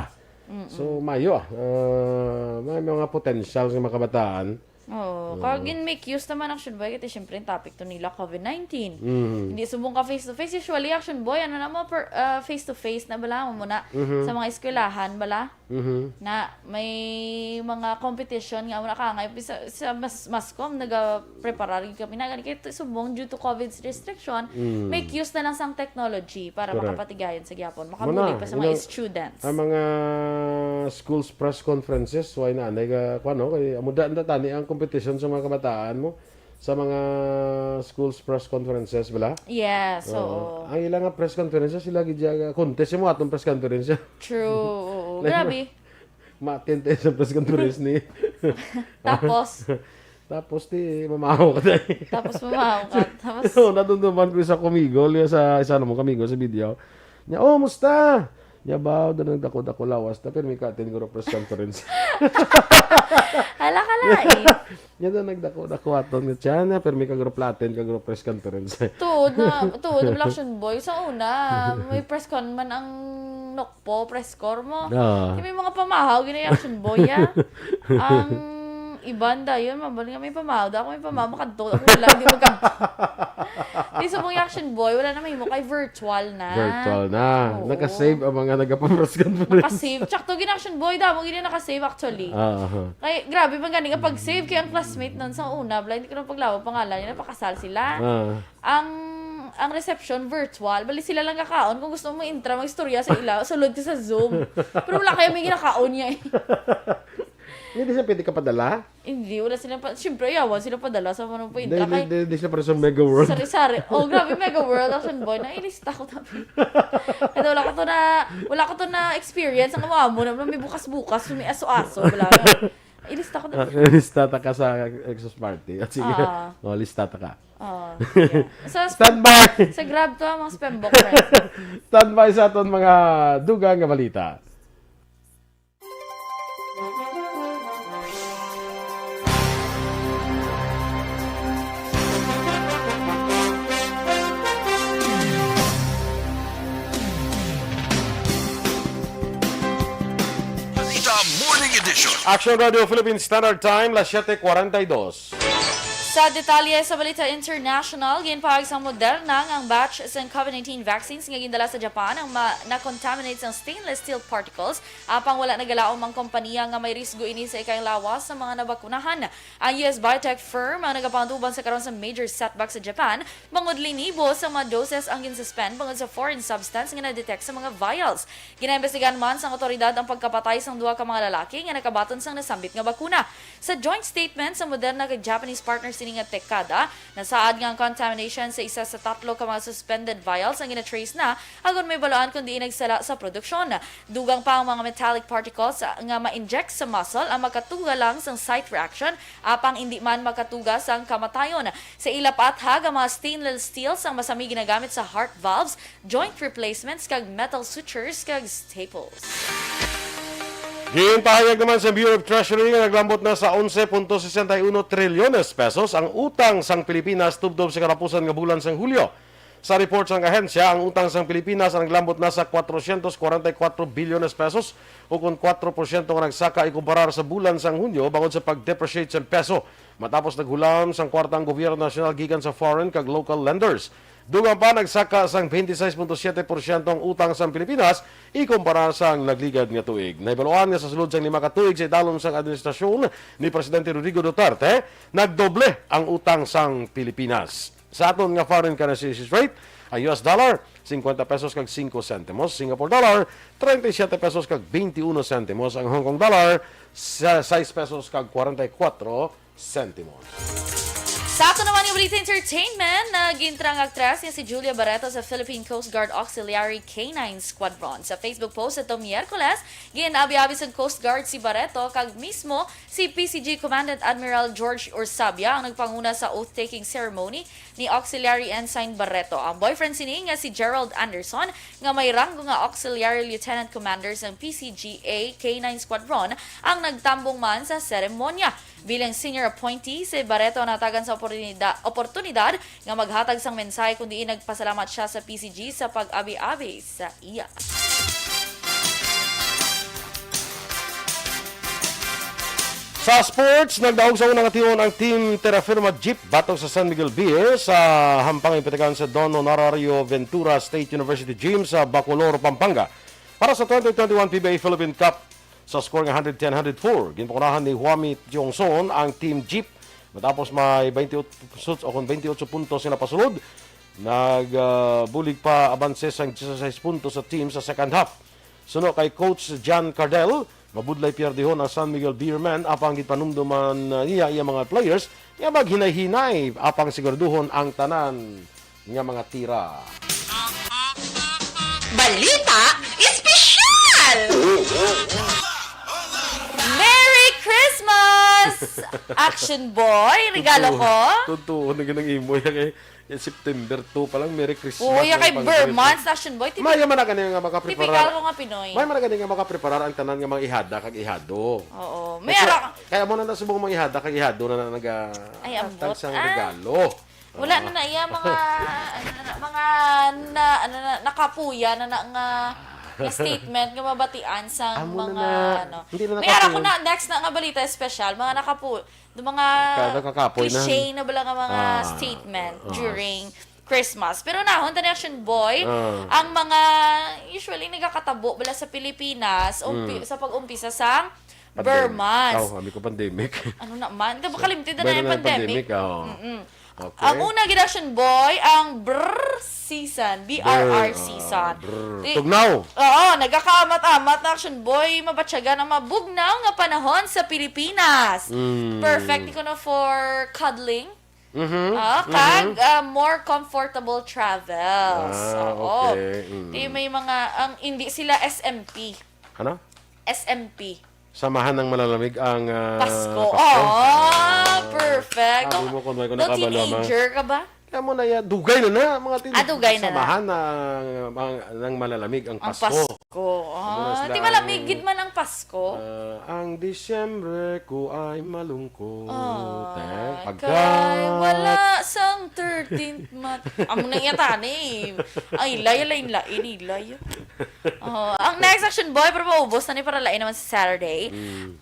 So mayo, ah, may mga potential sa mga kabataan. Oo. Kag gin make use naman action boy kasi syempre yung topic to nila covid nineteen. Mhm. Hindi subong ka face to face. Usually action boy ano na mo per, ah, face to face na bala mo muna Mhm. sa mga eskwelahan bala Mhm. na may mga competition nga muna ka nga sa, sa mas mascom nagapreparar gyud kami na gani kay subong due to covid restriction Mm. make use na lang sang technology para Correct. Makapatigayon sa gyapon Muna, makabulig pa sa mga ina- students. Ang mga schools press conferences, why na anay ka kuan no? Kay amo da na tani ang competition sa mga kabataan mo sa mga schools press conferences bala. Yes, oo. Ang ila nga press conferences sila gid ya contest mo atong press conference. True. Oo. Like, Grabe. Ma-attend tayo sa press conference ni. Tapos, Tapos ti mamahaw ka tayo. tapos mamahaw ka. Tapos, So, nadumduman ko isa kumigol, yung sa isa namong kamigol sa video. Niya, "Oh, musta?" Niya, "Baw, doon nagdako-dako lawas na, pero may ka-attend ko press conference." Hala ka lain. Niya, "Doon nagdako-dako aton nga tiyan, pero may ka-group latin, ka-group press conference." Tuod na, tuod na action boy. Sa una, may press con man ang Nokpo, press corps mo. Ah. Yung may mga pamahaw, gina action boy, ya. Ang iban dayon, mabal nga may pamahaw. Da ako may pamahaw, makadto. Ako wala, hindi magkadto. Di sa mga action boy, wala na mahimo kay virtual na. Virtual na. Oo. Naka-save ang mga nagapa-press conference. Naka-save. Tsakto gina action boy, damo gina naka-save actually. Ah, aha. Kay grabe man gani nga pag-save kay ang classmate nun sa una, bala hindi ko lang paglawa pangalan niya, napakasal sila. Ah. Ang ang reception virtual, bali sila lang kakaon kung gusto mo intra mag-istorya sa ila, sulod ka sa Zoom. Pero wala kaya may ginakaon niya eh. Hindi siya pwede ka padala? Hindi, wala sila pa. Siyempre, yawan sila padala sa manong Hindi, paintra hindi, kay hindi, hindi siya para sa Mega World. Sari-sari. Oh, grabe, Mega World, action boy. Nailista ko tabi. Ito, wala ko to na, wala ko to na experience. Ang amo na, may bukas-bukas, may aso-aso, wala na. Ilista ko Ah, tabi. Lista ta ka sa Exos Party. At sige. Ah. Oh, lista ta ka. Oh, yeah. So, Standby! Sa Grab to, mga spembok friends. Standby sa aton mga dugang nga balita. Balita Morning Edition. Action Radio Philippine Standard Time, las siete cuarenta y dos. Sa detalye sa balita international, ginpahayag sang Moderna nga ang batch sang covid nineteen vaccines nga gindala sa Japan ang ma- na-contaminate sang stainless steel particles, apang wala nagalaom ang kompanya nga may risgo ini sa ikalawas sa mga nabakunahan. Ang U S biotech firm ang nagapangatubang sa karon sa major setback sa Japan, bangod linibo sa mga doses ang ginsuspend bangod sa foreign substance nga na-detect sa mga vials. Ginaimbestigahan man sang awtoridad ang pagkapatay sang duha ka mga lalaki nga nakabaton sang nasambit nga bakuna. Sa joint statement sa Moderna kag Japanese partner sini nga Takeda, nasaad nga ang contamination sa isa sa tatlo ka mga suspended vials ang gina-trace na, agod mahibaluan kon diin nagsala sa produksyon. Dugang pa ang mga metallic particles nga ma-inject sa muscle ang makatuga lang sang site reaction, apang indi man makatuga sang kamatayon. Sa ila paathag, ang mga stainless steel sang masami ginagamit sa heart valves, joint replacements, kag metal sutures kag staples. Ginpahayag naman sa Bureau of Treasury nga naglambot na sa onse punto sesenta y uno trilyones pesos ang utang sang Pilipinas tubtob sa katapusan nga bulan sang Hulyo. Sa report sang ahensya, ang utang sang Pilipinas ang naglambot na sa cuatrocientos cuarenta y cuatro bilyones pesos, ukon kuwatro porsyento nga nagsaka ikumparar sa bulan sang Hunyo bangod sa pag-depreciate sang peso, matapos naghulam sang kwarta ang gobyerno nasyonal gikan sa foreign kag local lenders. Dugang pa, nagsaka sang twenty-six point siete porsyento ang utang sang Pilipinas ikumpara sang nagligad nga tuig. Nahibaluan nga sa sulod sang lima ka tuig sa idalom sang administrasyon ni Presidente Rodrigo Duterte, nagdoble ang utang sang Pilipinas. Sa aton nga foreign currency exchange rate, ang U S dollar, singkwenta pesos kag singko sentimos, Singapore dollar, treinta y siete pesos kag veintiuno sentimos, ang Hong Kong dollar, sa sais pesos kag kwarenta y kuwatro sentimos. Sa ato naman nga balita entertainment, nagintra ang aktres nga si Julia Barreto sa Philippine Coast Guard Auxiliary K nine Squadron. Sa Facebook post sa Miyerkules, gin-abi-abi sang Coast Guard si Barreto kag mismo si P C G Commandant Admiral George Orsabia ang nagpanguna sa oath-taking ceremony ni Auxiliary Ensign Barreto. Ang boyfriend sini nga si Gerald Anderson, nga may ranggo nga Auxiliary Lieutenant Commander sang P C G A K nine Squadron, ang nagtambong man sa seremonya. Bilang senior appointee, si Barreto natagan sa oportunida-, oportunidad nga maghatag sang mensahe, kun diin nagpasalamat siya sa P C G sa pag-abi-abi sa iya. Sa sports, nagdaog sa unang ation ang Team Terra Firma Jeep batok sa San Miguel Beer sa hampang ipatikan sa Don Honorario Ventura State University Gym sa Bacolor, Pampanga. Para sa twenty twenty-one P B A Philippine Cup, sa score nga hundred ten hundred four, ginpakunahan ni Huami Tiongson ang Team Jeep matapos may twenty-eight shots o kon twenty-eight puntos nga napasulod. Nag, ah, bulig pa abanse sang dieciséis puntos sa team sa second half. Suno kay Coach John Cardel, mabudlay pierdihon ang San Miguel Beermen, apang ginpanumduman, ah, niya iya mga players nga maghinay-hinay apang siguraduhon ang tanan nga mga tira. Balita Espesyal! Merry Christmas! Action Boy, regalo ko. Totoo na ganang imo. Yan kay, yan September two pa lang, Merry Christmas. Oo, yan kay Burr months, Action Boy. Tipi-, maya man na gani nga makapreparar. Tipikal ko nga Pinoy. Maya man na gani nga makapreparar ang tanan nga mga ihada kag ihado. Oo. Kaya, kaya mo na nasubong mga ihada kag ihado na, na naga-, ay, ambot. Tag sang regalo. Wala na na iya mga, ano na, mga na, ano na, nakapuya na na nga, nga statement nga mabatian sang mga, ano. Hindi na nakapuya. May ara ko na, next na nga balita espesyal, mga nakapu-, do mga cliche na bala nga mga statement during Christmas. Pero nahon tani, Action Boy, ang mga usually nagakatabo bala sa Pilipinas, umpi-, sa pag-umpisa sang Burr months. Oh, sabi ko pandemic. Ano naman? Di ba kalimti na yung pandemic? Mm-mm. Okay. Ang una gid, Action Boy, ang brr season, B R R season. Tugnaw. Oo, nagakaamat-amat na, Action Boy, mabatyagan ang mabugnaw nga panahon sa Pilipinas. Perfect ni kuno for cuddling. Ah, kag, ah, more comfortable travels. Oo. Okay. Di may mga, ang, hindi sila S M P. Ano? S M P. Samahan ng malalamig ang, ah, Pasko. Pasko. Oh, perfect. Sabi mo kung may ko nakabalo, ma. Teenager ka ba? Kaya mo na ya, dugay na na, mga teen-, ah, dugay na na. Samahan na, ang, ng malalamig ang Pasko. Ang Pasko. Amo na sila, ti malamig gid man ang Pasko. Ah, ang Disyembre ko ay malungkot. Ah, eh, pagka kay wala sang thirteenth month. Amo na iya tani. Ay, lay, lay, lay, lay. Oh, ang next, Action Boy, pero maubos na ni para lain naman sa Saturday.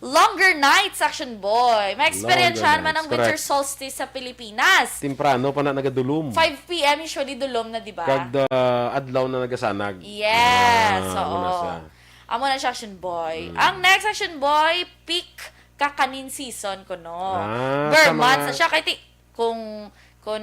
Longer nights, Action Boy. May experience man ang winter solstice sa Pilipinas. Temprano pa na nagadulom. Five P M usually dulom na, di ba? Kada adlaw na nagasanag. Yes, oo. Amo na siya, Action Boy. Ang next, Action Boy, peak kakanin season kuno. Ah, Burr months na siya. Kay ti-, kung, kung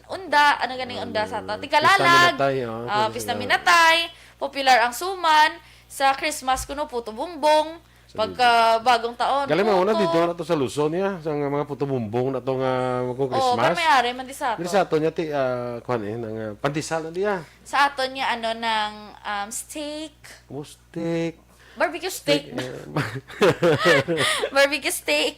unda, ano ganing unda sa ta? Tigalalag, pista minatay, oh, ah, pista minatay, popular ang suman, sa Christmas kuno, puto bumbong, pagka bagong taon, galing mo na puto. Dito na to sa Luzon, ya, sa mga puto bumbong na to nga kung Christmas. Oo, pero may ari man di sa ato. Di sa ato niya, ti, ah, kuwan eh, nang, ah, pandesal na diya. Sa ato niya, ano, ng, um, steak. Oh, steak. Barbecue steak. Steak, eh. Barbecue steak.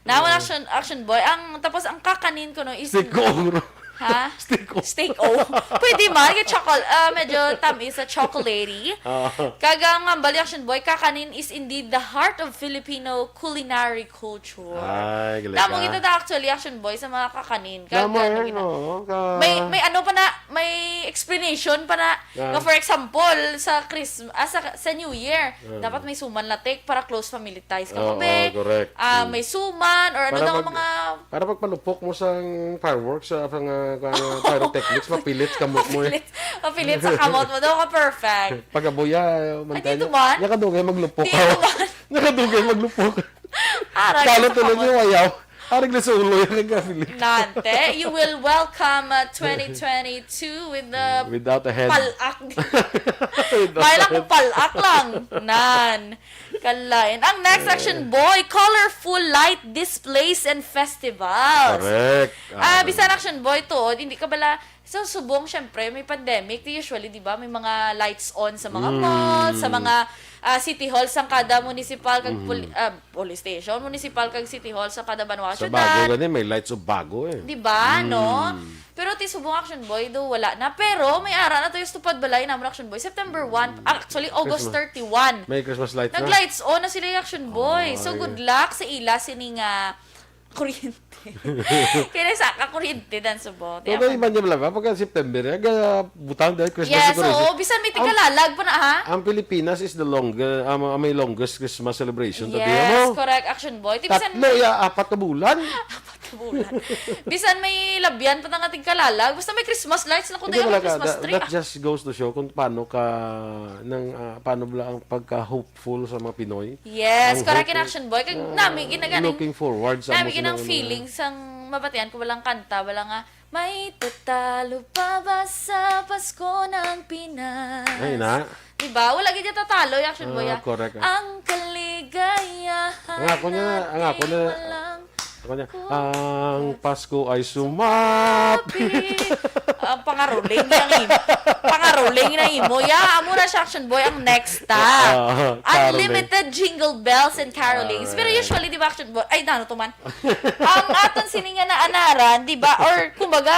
Naman Action, Action Boy. Ang, tapos ang kakanin ko, no, is steak o. Ha? Steak o. Steak o. Pwede man. Yung chocolate, ah, medyo tamis sa chocolatey. Ah. Kag ang, um, bali, Action Boy, kakanin is indeed the heart of Filipino culinary culture. Ay, galing ka. Damo kita da actually, Action Boy, sa mga kakanin. Kag, damo, ano, eh, gina-, oo, ka- may, may ano pa na, may explanation pa na, nga, for example, sa Christmas, ah, sa, sa New Year, dapat may suman latik para close family ties ka mo, be. Oo, correct. Ah, may suman, or ano daw mag-, mga para magpalupok mo sang fireworks, sa mga, mga pyrotechnics, mapilit sa kamot mo, eh. Mapilit, mapilit sa kamot mo. Daw ka perfect. Pag-aboya, ay, di man. Nya kadugay maglupok. Di man. Nya kadugay maglupok. Ara, kalot sa tuloy kamot. Yung ayaw. Arig na sa ulo yung kagaling. Nante, you will welcome, uh, twenty twenty-two with the, without a head. Palak. Without a head. May lang mo palak lang. Nan. Kalain. Ang next, Action Boy, colorful light displays and festival. Correct. Ah, bisan Action Boy, tuod, hindi ka bala, sa subong, syempre, may pandemic, di usually, di ba, may mga lights on sa mga mall, sa mga ah, city hall sang kada municipal kag poli- ah, police station, municipal kag city hall sa kada banwa, Sa syudad. Bago gani, may lights of Bago eh. Di ba, no? Pero ti subong Action Boy, do wala na. Pero may ara na to yung tupad balay namon Action Boy. September one, actually, August Christmas. thirty-one. May Christmas lights na. Nag-lights on na sila yung Action Boy. So, Ay. good luck sa ila sining ah, kuryente. Kaya sa ka kuryente dan subong. Pero iba niya lang, ah, pagka September, eh, ga-, butang dahil Christmas Yes, decoration. oo. Bisan may Ang tigkalalag pa na, ha? Ang Pilipinas is the longer, ah, may longest Christmas celebration. Tabi Yes, mo? correct, Action Boy. Ti bisan Tatlo, ya, apat ka bulan. Apat ka bulan. Bisan may labyan pa na nga tigkalalag. Basta may Christmas lights na kundi Hindi ang wala ka, Christmas that, tree. that ah. just goes to show kung paano ka, nang, ah, paano bala ang pagka-hopeful sa mga Pinoy. Yes, Ang correct in hopeful. Action Boy. Kag Ah, nami ginaganing looking forward sa nami amo ginang sila nga mga feeling sang mabatian ko walang kanta, wala nga, "May tatalo pa ba sa Pasko ng Pinas?" Ay, na. Diba? Wala gid yung tatalo, yung Action Boy, Ah, ah. correct, ah. "Ang kaligayahan Ang ako niya, ang ako natin na, walang ako niya, kulang." "Ang Pasko ay sumapi." Ang pangaruling na imo. Pangaruling na imo. Ya, amo na siya, Action Boy, ang next ta. Ah, ah, caroling. Unlimited jingle bells and carolings. Pero Ah. usually, di ba, Action Boy? Ay, nano to man. Ang aton sini nga naanaran, di ba? Or, kumbaga,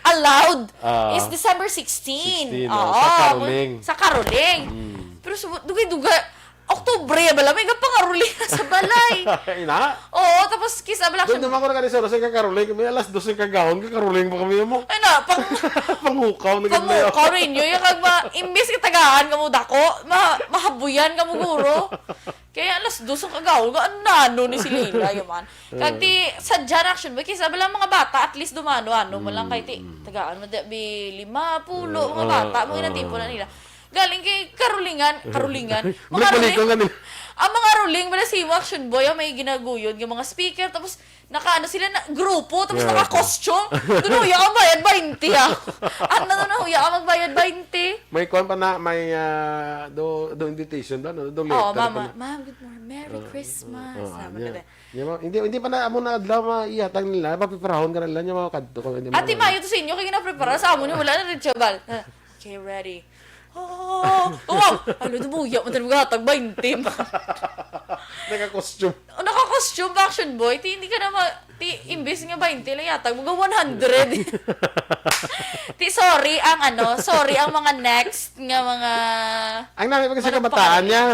allowed Ah. is December sixteen. Sixteen, Oo, oh, sa caroling. sa caroling. Mm. Pero sa dugay-dugay, Oktubre, bala, may pangaruling sa balay. Ina? Oo, tapos kisa bala Doon siya. naman ko nagkalisoro sa kakaruling. Kami alas dos ng kagahon, kakaruling pa kami mo. Ay na, pang Pangukaw na gid na yun. Pangukaw ninyo, yung kag ma-, imbis ka tagaan ka mo dako, ma-, mahabuyan ka mo guro. Kaya alas dos ang kagahon, ga-, ano ni si Lila, yun man. Kag ti, sa Jan Action Boy, kisa bala mga bata, at least dumano-ano mo lang kay ti, Mm. tagaan mo di, bi, lima, pulo, mga Ah, bata, mo ah, ginatipunan ah. nila. Galing kay karulingan, karulingan. Mga Balik-balik ruling, ko nga nila. ang mga ruling, wala si Imo Action Boy, ang may ginaguyod, yung mga speaker, tapos nakaano sila na grupo, tapos Yeah. naka-costume. Doon, huya ang bayad twenty, ah. Ano na, huya ang magbayad twenty? May kuwan pa na, may, ah, do, do invitation ba? No? Do Oo, letter pa mama. na. Ma'am, good morning. Merry Ah, Christmas. ah, Sabi ah, ko yeah. na. Yeah, ma-, hindi, hindi pa na amo na adlaw maihatag nila, papiparahon ka na nila, yung mga kadto ko, hindi Ate mo Mayo, to sa inyo, kaya ginaprepara sa amo niyo, wala na rin, Chabal. Okay, ready. Oh, oh, ano, dumuya mo talaga, tag twenty. Naka-costume. Oh, naka-costume pa, Action Boy. Ti, hindi ka na ma-, ti, imbis nga twenty lang yata, mga one hundred. Ti, sorry, ang ano, sorry, ang mga next nga mga Ang nami pa kasi mga kabataan nagpakari. niya.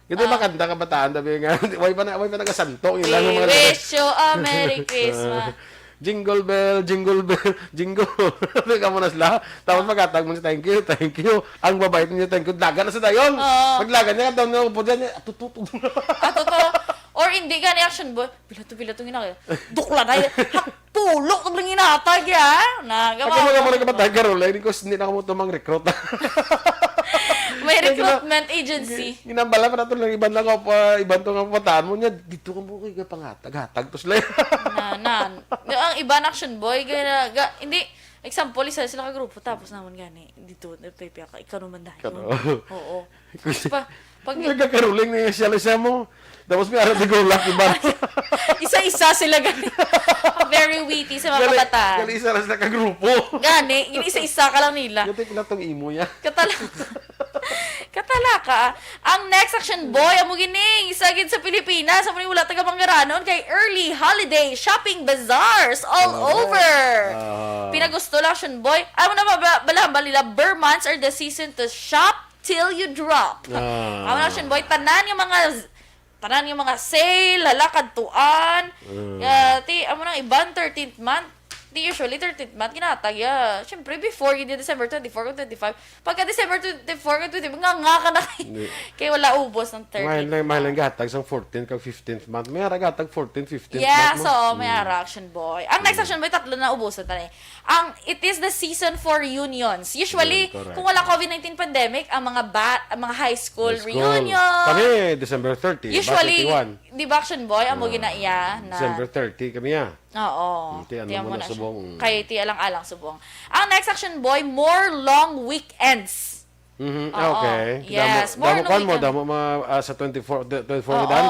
Ito yung Ah. makanta kabataan, sabi nga, way pa na, way pa nagasanto, yung We lang yung mga wish you a Merry Christmas. Jingle bell, jingle bell, jingle. Sabi ka mo na sila. Tapos magkatag mo siya, "Thank you, thank you." Ang babae niya, "Thank you." Laga na sa dayon. Oo. Paglaga niya, daw na upo dyan, niya, "Atututo." Ah, totoo. Or hindi gani Action Boy. Pila to, pila to, ginagawa. Dukla na yun. Hak-, tulo to lang inatag, ya. Na, Pag gama- mga mga kabatay, Carol, hindi ko, hindi na ako mo tumang recruit. May Kaya gina-, recruitment agency. gi-, ginambala pa nato lang iban lang ako pa, iban to nga pataan mo niya, dito ka mo kay pangatag-hatag to sila. Na, na. Ang iba na Action Boy, gana, ga, hindi, example, isa sila ka grupo, tapos naman gani, dito, ito yung pinaka, ikaw naman dahil. Kano? Oo. Kasi pa, pag Nagkakaruling na yung siya, siya mo. Tapos may alam ni Golak, iba. Isa-isa sila gani. Very witty sa mga Gali, kabataan. gali isa lang sila ka grupo. Gani, gini isa-isa ka lang nila. Yung tipo na tong imo yan. Katala-, katalaka, ah. Ang next Action Boy, amo gining, isa gid sa Pilipinas, amo ni wala taga Mangaranon, kay early holiday shopping bazaars all Correct. over. Ah. Pinagusto lang Action Boy. Amo na ba, ba, balahan ba nila, Burr months are the season to shop till you drop. Ah. Amo na Action Boy, tanan yung mga tanan yung mga sale, hala, kadtuan. Mm. Ah, ti, amo nang iban, thirteenth month. Ti, usually, thirteenth month, ginatag, ya. Siyempre, before, gid December twenty-four kag twenty-five. Pagka December twenty-four kag twenty-five, nga, nga ka na kay, Hindi. kay wala ubos ng thirteenth Mahal na, mahal month. ang gatag sang fourteenth kag fifteenth month. May ara gatag fourteenth, fifteenth Yeah, month mo. so, may Mm. ara, Action Boy. Ang next Mm. Action Boy, tatlo na ubusan ta na eh. Ang, it is the season for reunions. Usually, Yun, correct. kung wala covid nineteen pandemic, ang mga ba-, ang mga high school High school. reunion. Kami, December thirty, Usually, batch eighty-one. di ba, Action Boy, ang Ah, mga ginaiya na December thirty kami, ah. Oo. Hmm, ti, ano Tiyan mo mo na na siya. subong. Kay ti alang-alang subong. Ang next Action Boy, more long weekends. Mhm. Ah, Oo. okay. Yes. Damo, More damo, no kwan mo, weekend. damo mga, ah, sa twenty-four, the twenty-four Oo. na daan.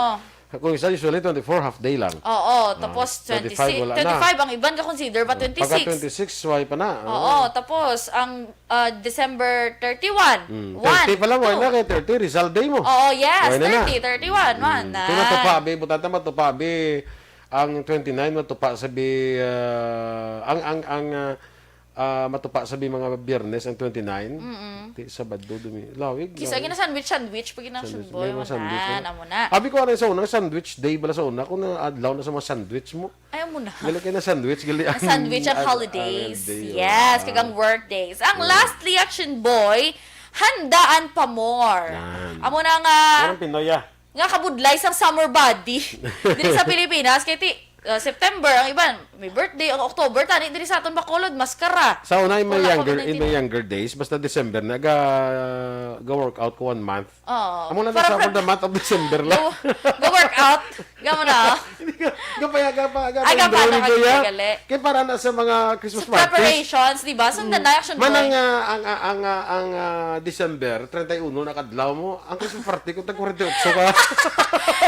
Kung isa, usually twenty-four, half day lang. Oo, Ah, tapos twenty-five, twenty-six, wala na. twenty-five ang iban ka-consider ba? Ah, pagka Twenty-six. twenty-six, why pa na? Oo, Ah. tapos ang, ah, December thirty-one, Mm. one, Thirty pa lang, why two. na kay thirty? Rizal Day mo. Oo, yes, Why na na? thirty, thirty-one, one Mm. na. Kung natupa, abi, butanta matupa, abi, ang twenty-nine, matupa sa bi, ah, ang, ang, ang, ah, ah, matupa sa bi mga Biyernes ang twenty-nine. Mm-mm. Ti Sabado, Dumi-, lawig, Kisa lawig. gina sandwich, sandwich, pag gina Sandwich, boy, may mga mo sandwich, na, ano? amo na. Abi ko, ano, sa una, sandwich day bala sa una, kung na adlaw na sa mga sandwich mo. Ay, amo na. Gali kay na sandwich, gali Ang sandwich ang ang, holidays. ang holiday, Yes, oh. kag ang work days. Ang Mm. lastly, Action Boy, handaan pa more. Yan. Amo na nga, Parang Pinoy, ah. nga kabudlay sang summer body diri sa Pilipinas. Kay ti, uh, September, ang iban, may birthday, ang October, tani diri sa aton Bacolod, maskara. Sa una, in my Wala younger, in my COVID nineteen. younger days, basta December, naga, ga-workout ko one month. Oo. Amo lang Para sa for pag the month of December lang. Go, go work out. Gamo na. Hindi ka, gapaya, gapa, gapa Ay, gapa, enroll nakagigali. ko ya. Kay para na sa mga Christmas Sa parties. preparations, di ba? Sunda Mm. na, Action Man, Boy. ang, ah, ang, ah, ang, ah, ang, ah, December, treinta y uno na kadlaw mo, ang Christmas party ko, tag kwarenta y ocho ka.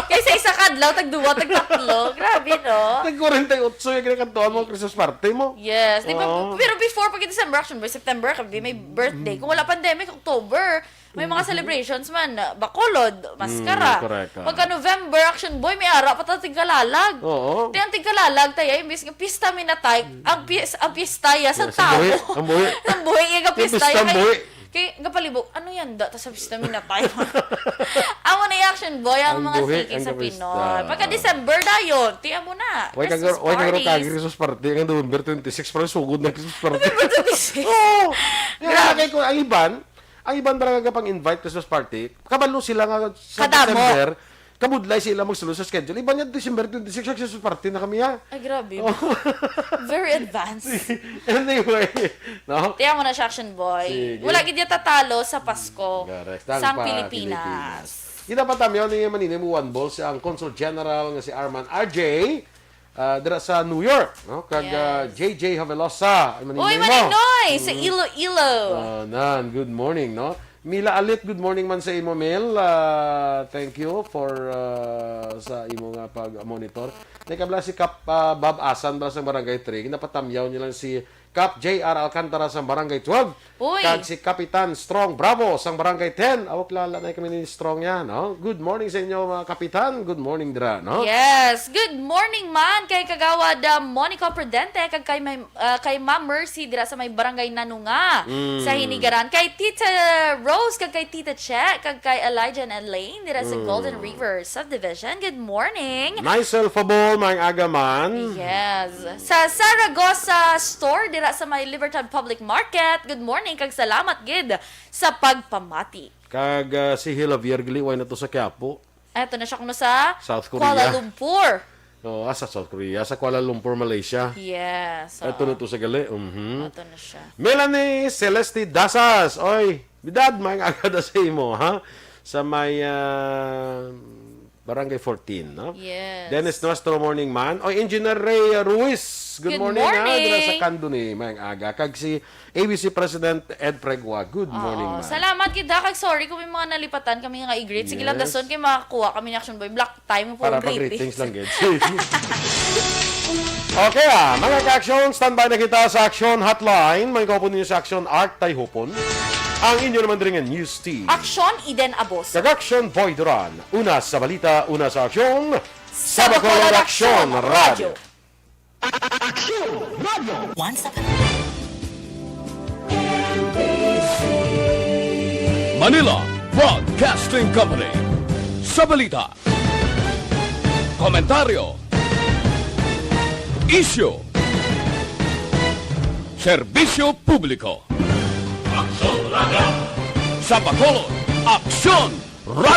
Kaysa isa kadlaw, tag duwa, tag tatlo. Grabe, no? Tag kwarenta y ocho yung ginakadtuan mo, Christmas party mo. Yes, di ba? Oo. Pero before, pag December, Action Boy, September, kami may birthday. Mm. Kung wala pandemic, October, May mga Mm-hmm. celebrations man, uh, Bacolod, maskara. Mm, correct, ah. Pagka November, Action Boy, may ara pa ta tigkalalag. Oo. Ti ang tigkalalag, tay, ay, imbis nga pista mi na, tay, Mm. ang pis-, ang pista ya sa Yes, ang tao. buhi, ang buhi. Ang buhi, yung Yung pista pista, ya ang kay, buhi. kay, kapalibog, "Ano yan, da, ta sa pista mi na, tay?" Amo na yung Action Boy, ang Ang mga buhi, thinking ang sa kapista. Pinoy. Pagka December dayon, ti amo na. Why ka Christmas gar-, why ka garo parties. kagi Christmas party? Ang November twenty-six, parang sugod na Christmas party. November twenty-six? Oo. Yan, Grabe. lagay ko, ang iban, Ang iban talaga pang invite Christmas party, kabalo sila nga sa Kadamo. December, kabudlay sila magsulod sa schedule. Iban niya, December twenty-six, Christmas party na kami, ha? Ay, grabe. Oh. Very advanced. Anyway, no? Tiyan mo na siya, Action Boy. Sige. Wala gid niya tatalo sa Pasko Correct. Ang sang pa Pilipinas. Pilipinas. Kita pa tamiyaw ni Manini mo one ball sa ang Consul General nga si Arman R J. Ah, dira sa New York, no? Kag, ah, Yes. J J Havelosa, ay, Maninoy Uy, mo. Maninoy, sa Mm. Iloilo. Ah, nan, good morning, no? Mila Alit, good morning man sa imo, Mil. Ah, thank you for, ah, sa imo nga pag-monitor. Naikabla si Kap, ah, Bob Asan ba sa Barangay three? Ginapatamyaw niya lang si Kap J R Alcantara sa Barangay twelve. Uy. Kag si Kapitan Strong Bravo sang Barangay ten. Awa, kilala na kami ni Strong yan, no? Good morning sa inyo, mga kapitan. Good morning, dira, no? Yes. Good morning man kay Kagawad, uh, Monica Prudente, kag kay may, uh, kay Ma'am Mercy dira sa may Barangay Nanunga Mm. sa Hinigaran. Kay Tita Rose, kag kay Tita Che, kag kay Elijah and Elaine dira sa Mm. Golden River Subdivision. Good morning. Nicel Fabol, maayong aga man. Yes. Sa Saragossa Store dira sa may Libertad Public Market. Good morning, kag salamat gid sa pagpamati. Kag, ah, si Hilavier gali, way na to sa Quiapo. Eto na siya kuno sa South Korea. Kuala Lumpur. Oo, ah, sa South Korea, sa Kuala Lumpur, Malaysia. Yes, Eto oo. na to sa gali. Mhm. Eto na siya. Melanie Celeste Dasas. Oy, bidad, maayong aga da sa imo, ha? Sa may, ah, Barangay fourteen, no? Yes. Dennis Nuestro, morning man. Oy, Engineer Ray, uh, Ruiz, good Good morning, ha? Dira sa morning. Candoni, maayong aga. Kag si A B C President Ed Pregua, good morning, Oo. man. Salamat gid, ha, kag sorry kung may mga nalipatan kami nga i-greet. Sige lang, Yes. dason kay makakuha kami ni Action Boy. Block time mo po Para ang greetings. pag-greetings lang, gid. Okay, ah, mga ka-action, standby na kita sa Action Hotline. May kaupon ninyo sa Action Art Tayhupon. Ang inyo naman diri nga news team. Action Eden Abos. Kag Action Boy Duran. Una sa balita, una sa aksyon, Sa Bacolod Aksyon Radyo. Aksyon Radyo. Once upon Manila Broadcasting Company. Sa balita, komentaryo, isyu, serbisyo publiko. Aksyon Radyo. Sa Bacolod, Aksyon Radyo.